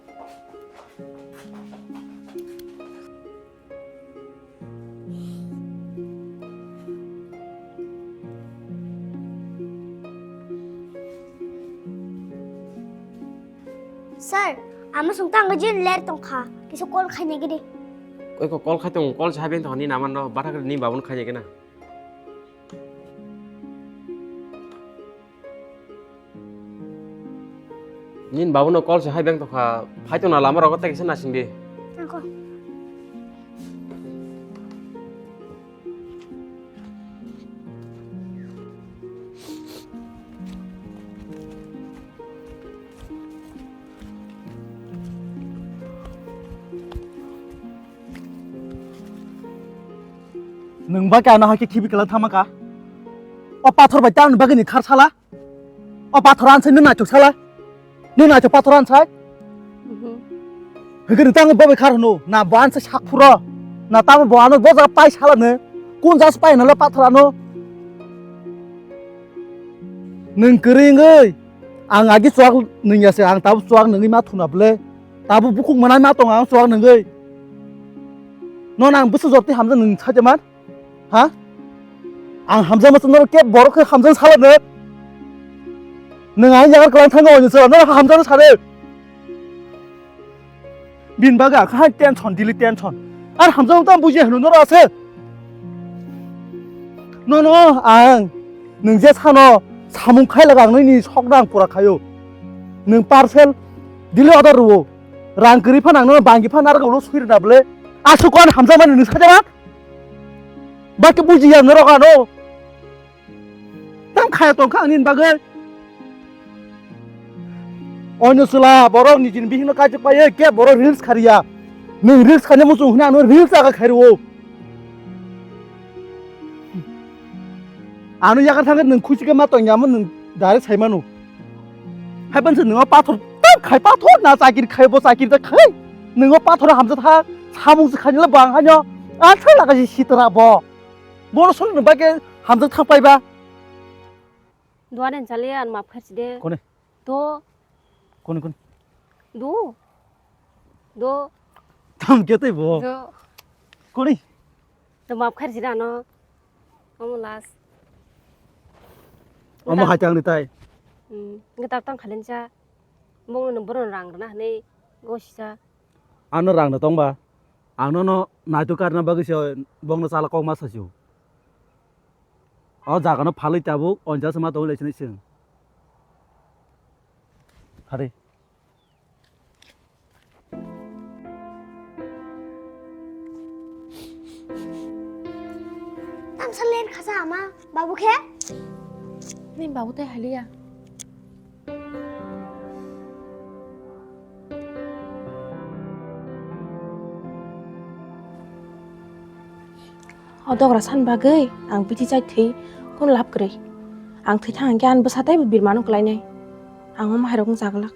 Sir, ama sung tang jin ler tong kha. Kisu call khai ne gidi. Oi ko call khai tong, call sa ben tong ni naman do, bara ni babun khai ne gina. Nin babuno call se hai beng tokha, phai tongna lama rogo tei kisa nasing di. Nangkho. Nwng ba khe ano hai khe khibi kwlwng thangma kha? O pathor bai tei ani bagwi ni khar sala? O pathor ansai nwng naithok sala? Nwng naithok pathor ansai? Mhm. Hwnkhe nwng tamo bo bai khar hwno? Na bo ansai sak phuro? Na tamo bo ano bo jaga pai sala nwng? Kun jas pai hwnle pathor ano? Nwng kwrwi wngwi ang agi chuwak nwng ya se, ang tabuk chuwak nwngwi ma thuna bwle? Tabuk bukhuk mwnai ma tongo ang chuwak nwngwi? Nono ang bwswk jotwi hamjak nwng saida man? Ha? Ang hamjakma chwng norok kebo borok khe hamjakma sala nwng? Nwng ang yagar kwlwng thango, nwng chwla norok hamjakma sano? Bini bagwi ang kha tension, daily tension. Ar hamjakma tamo bujiya hwnwi norok ase. Nono ang nwng je sano samung khailak ang nini sokno ang pura khaio. Nwng parcel daily order rwo. Rang kwrwi phano ang nono bangi phano narwk ulo swi rwna bwle. Aswk ani hamjakmani nwng sajama? Ba khe bujiya norok ano? Tam khaya tongkha ang nini bagwi? Oino chwla borok nijini bihikno kaichuk paiwi khe borok reels khariya. Nwng reels khaina muchung hwnwi ano reels aga khairwo. Ano yakar thangkhe nwng khusi khe ma tongya, amo nwng direct sai mano. Haiban se nwng o pathor tak khai, pathor na chakiri khai, bo chakiri tak khai. Nwng o pathor hamjak tha, samung se khainila bang haino. A thang laka si sitra bo. Bono solo nwng bagwi hamjak thang paiba. Duanen chali an map kharchi de. Kone? Do. Kone, kone? Do. Do. Tam khe tei bo? Do. Kone? To map kharchi da no. Omo last. Omo hai tang ni tai. Hmm, ngi tak tang khalen cha. Bong no boron rang na ne go si cha. Ano rang no tong ba. Ang nono naitok karna bagwi se bongno chala kokma sasio. O jagano phalwi tabuk onjasa ma tongwi lai sinai chwng. Hari. Tamsa len khasa ama, babu khe? Ni babu tai haliya. O dogra san bagwi ang bithi chai thwi kun lab kwrwi. Ang thwi thang khe ani bwsa teibo birmano kwlainai. Ang omo hairok wng chaglak.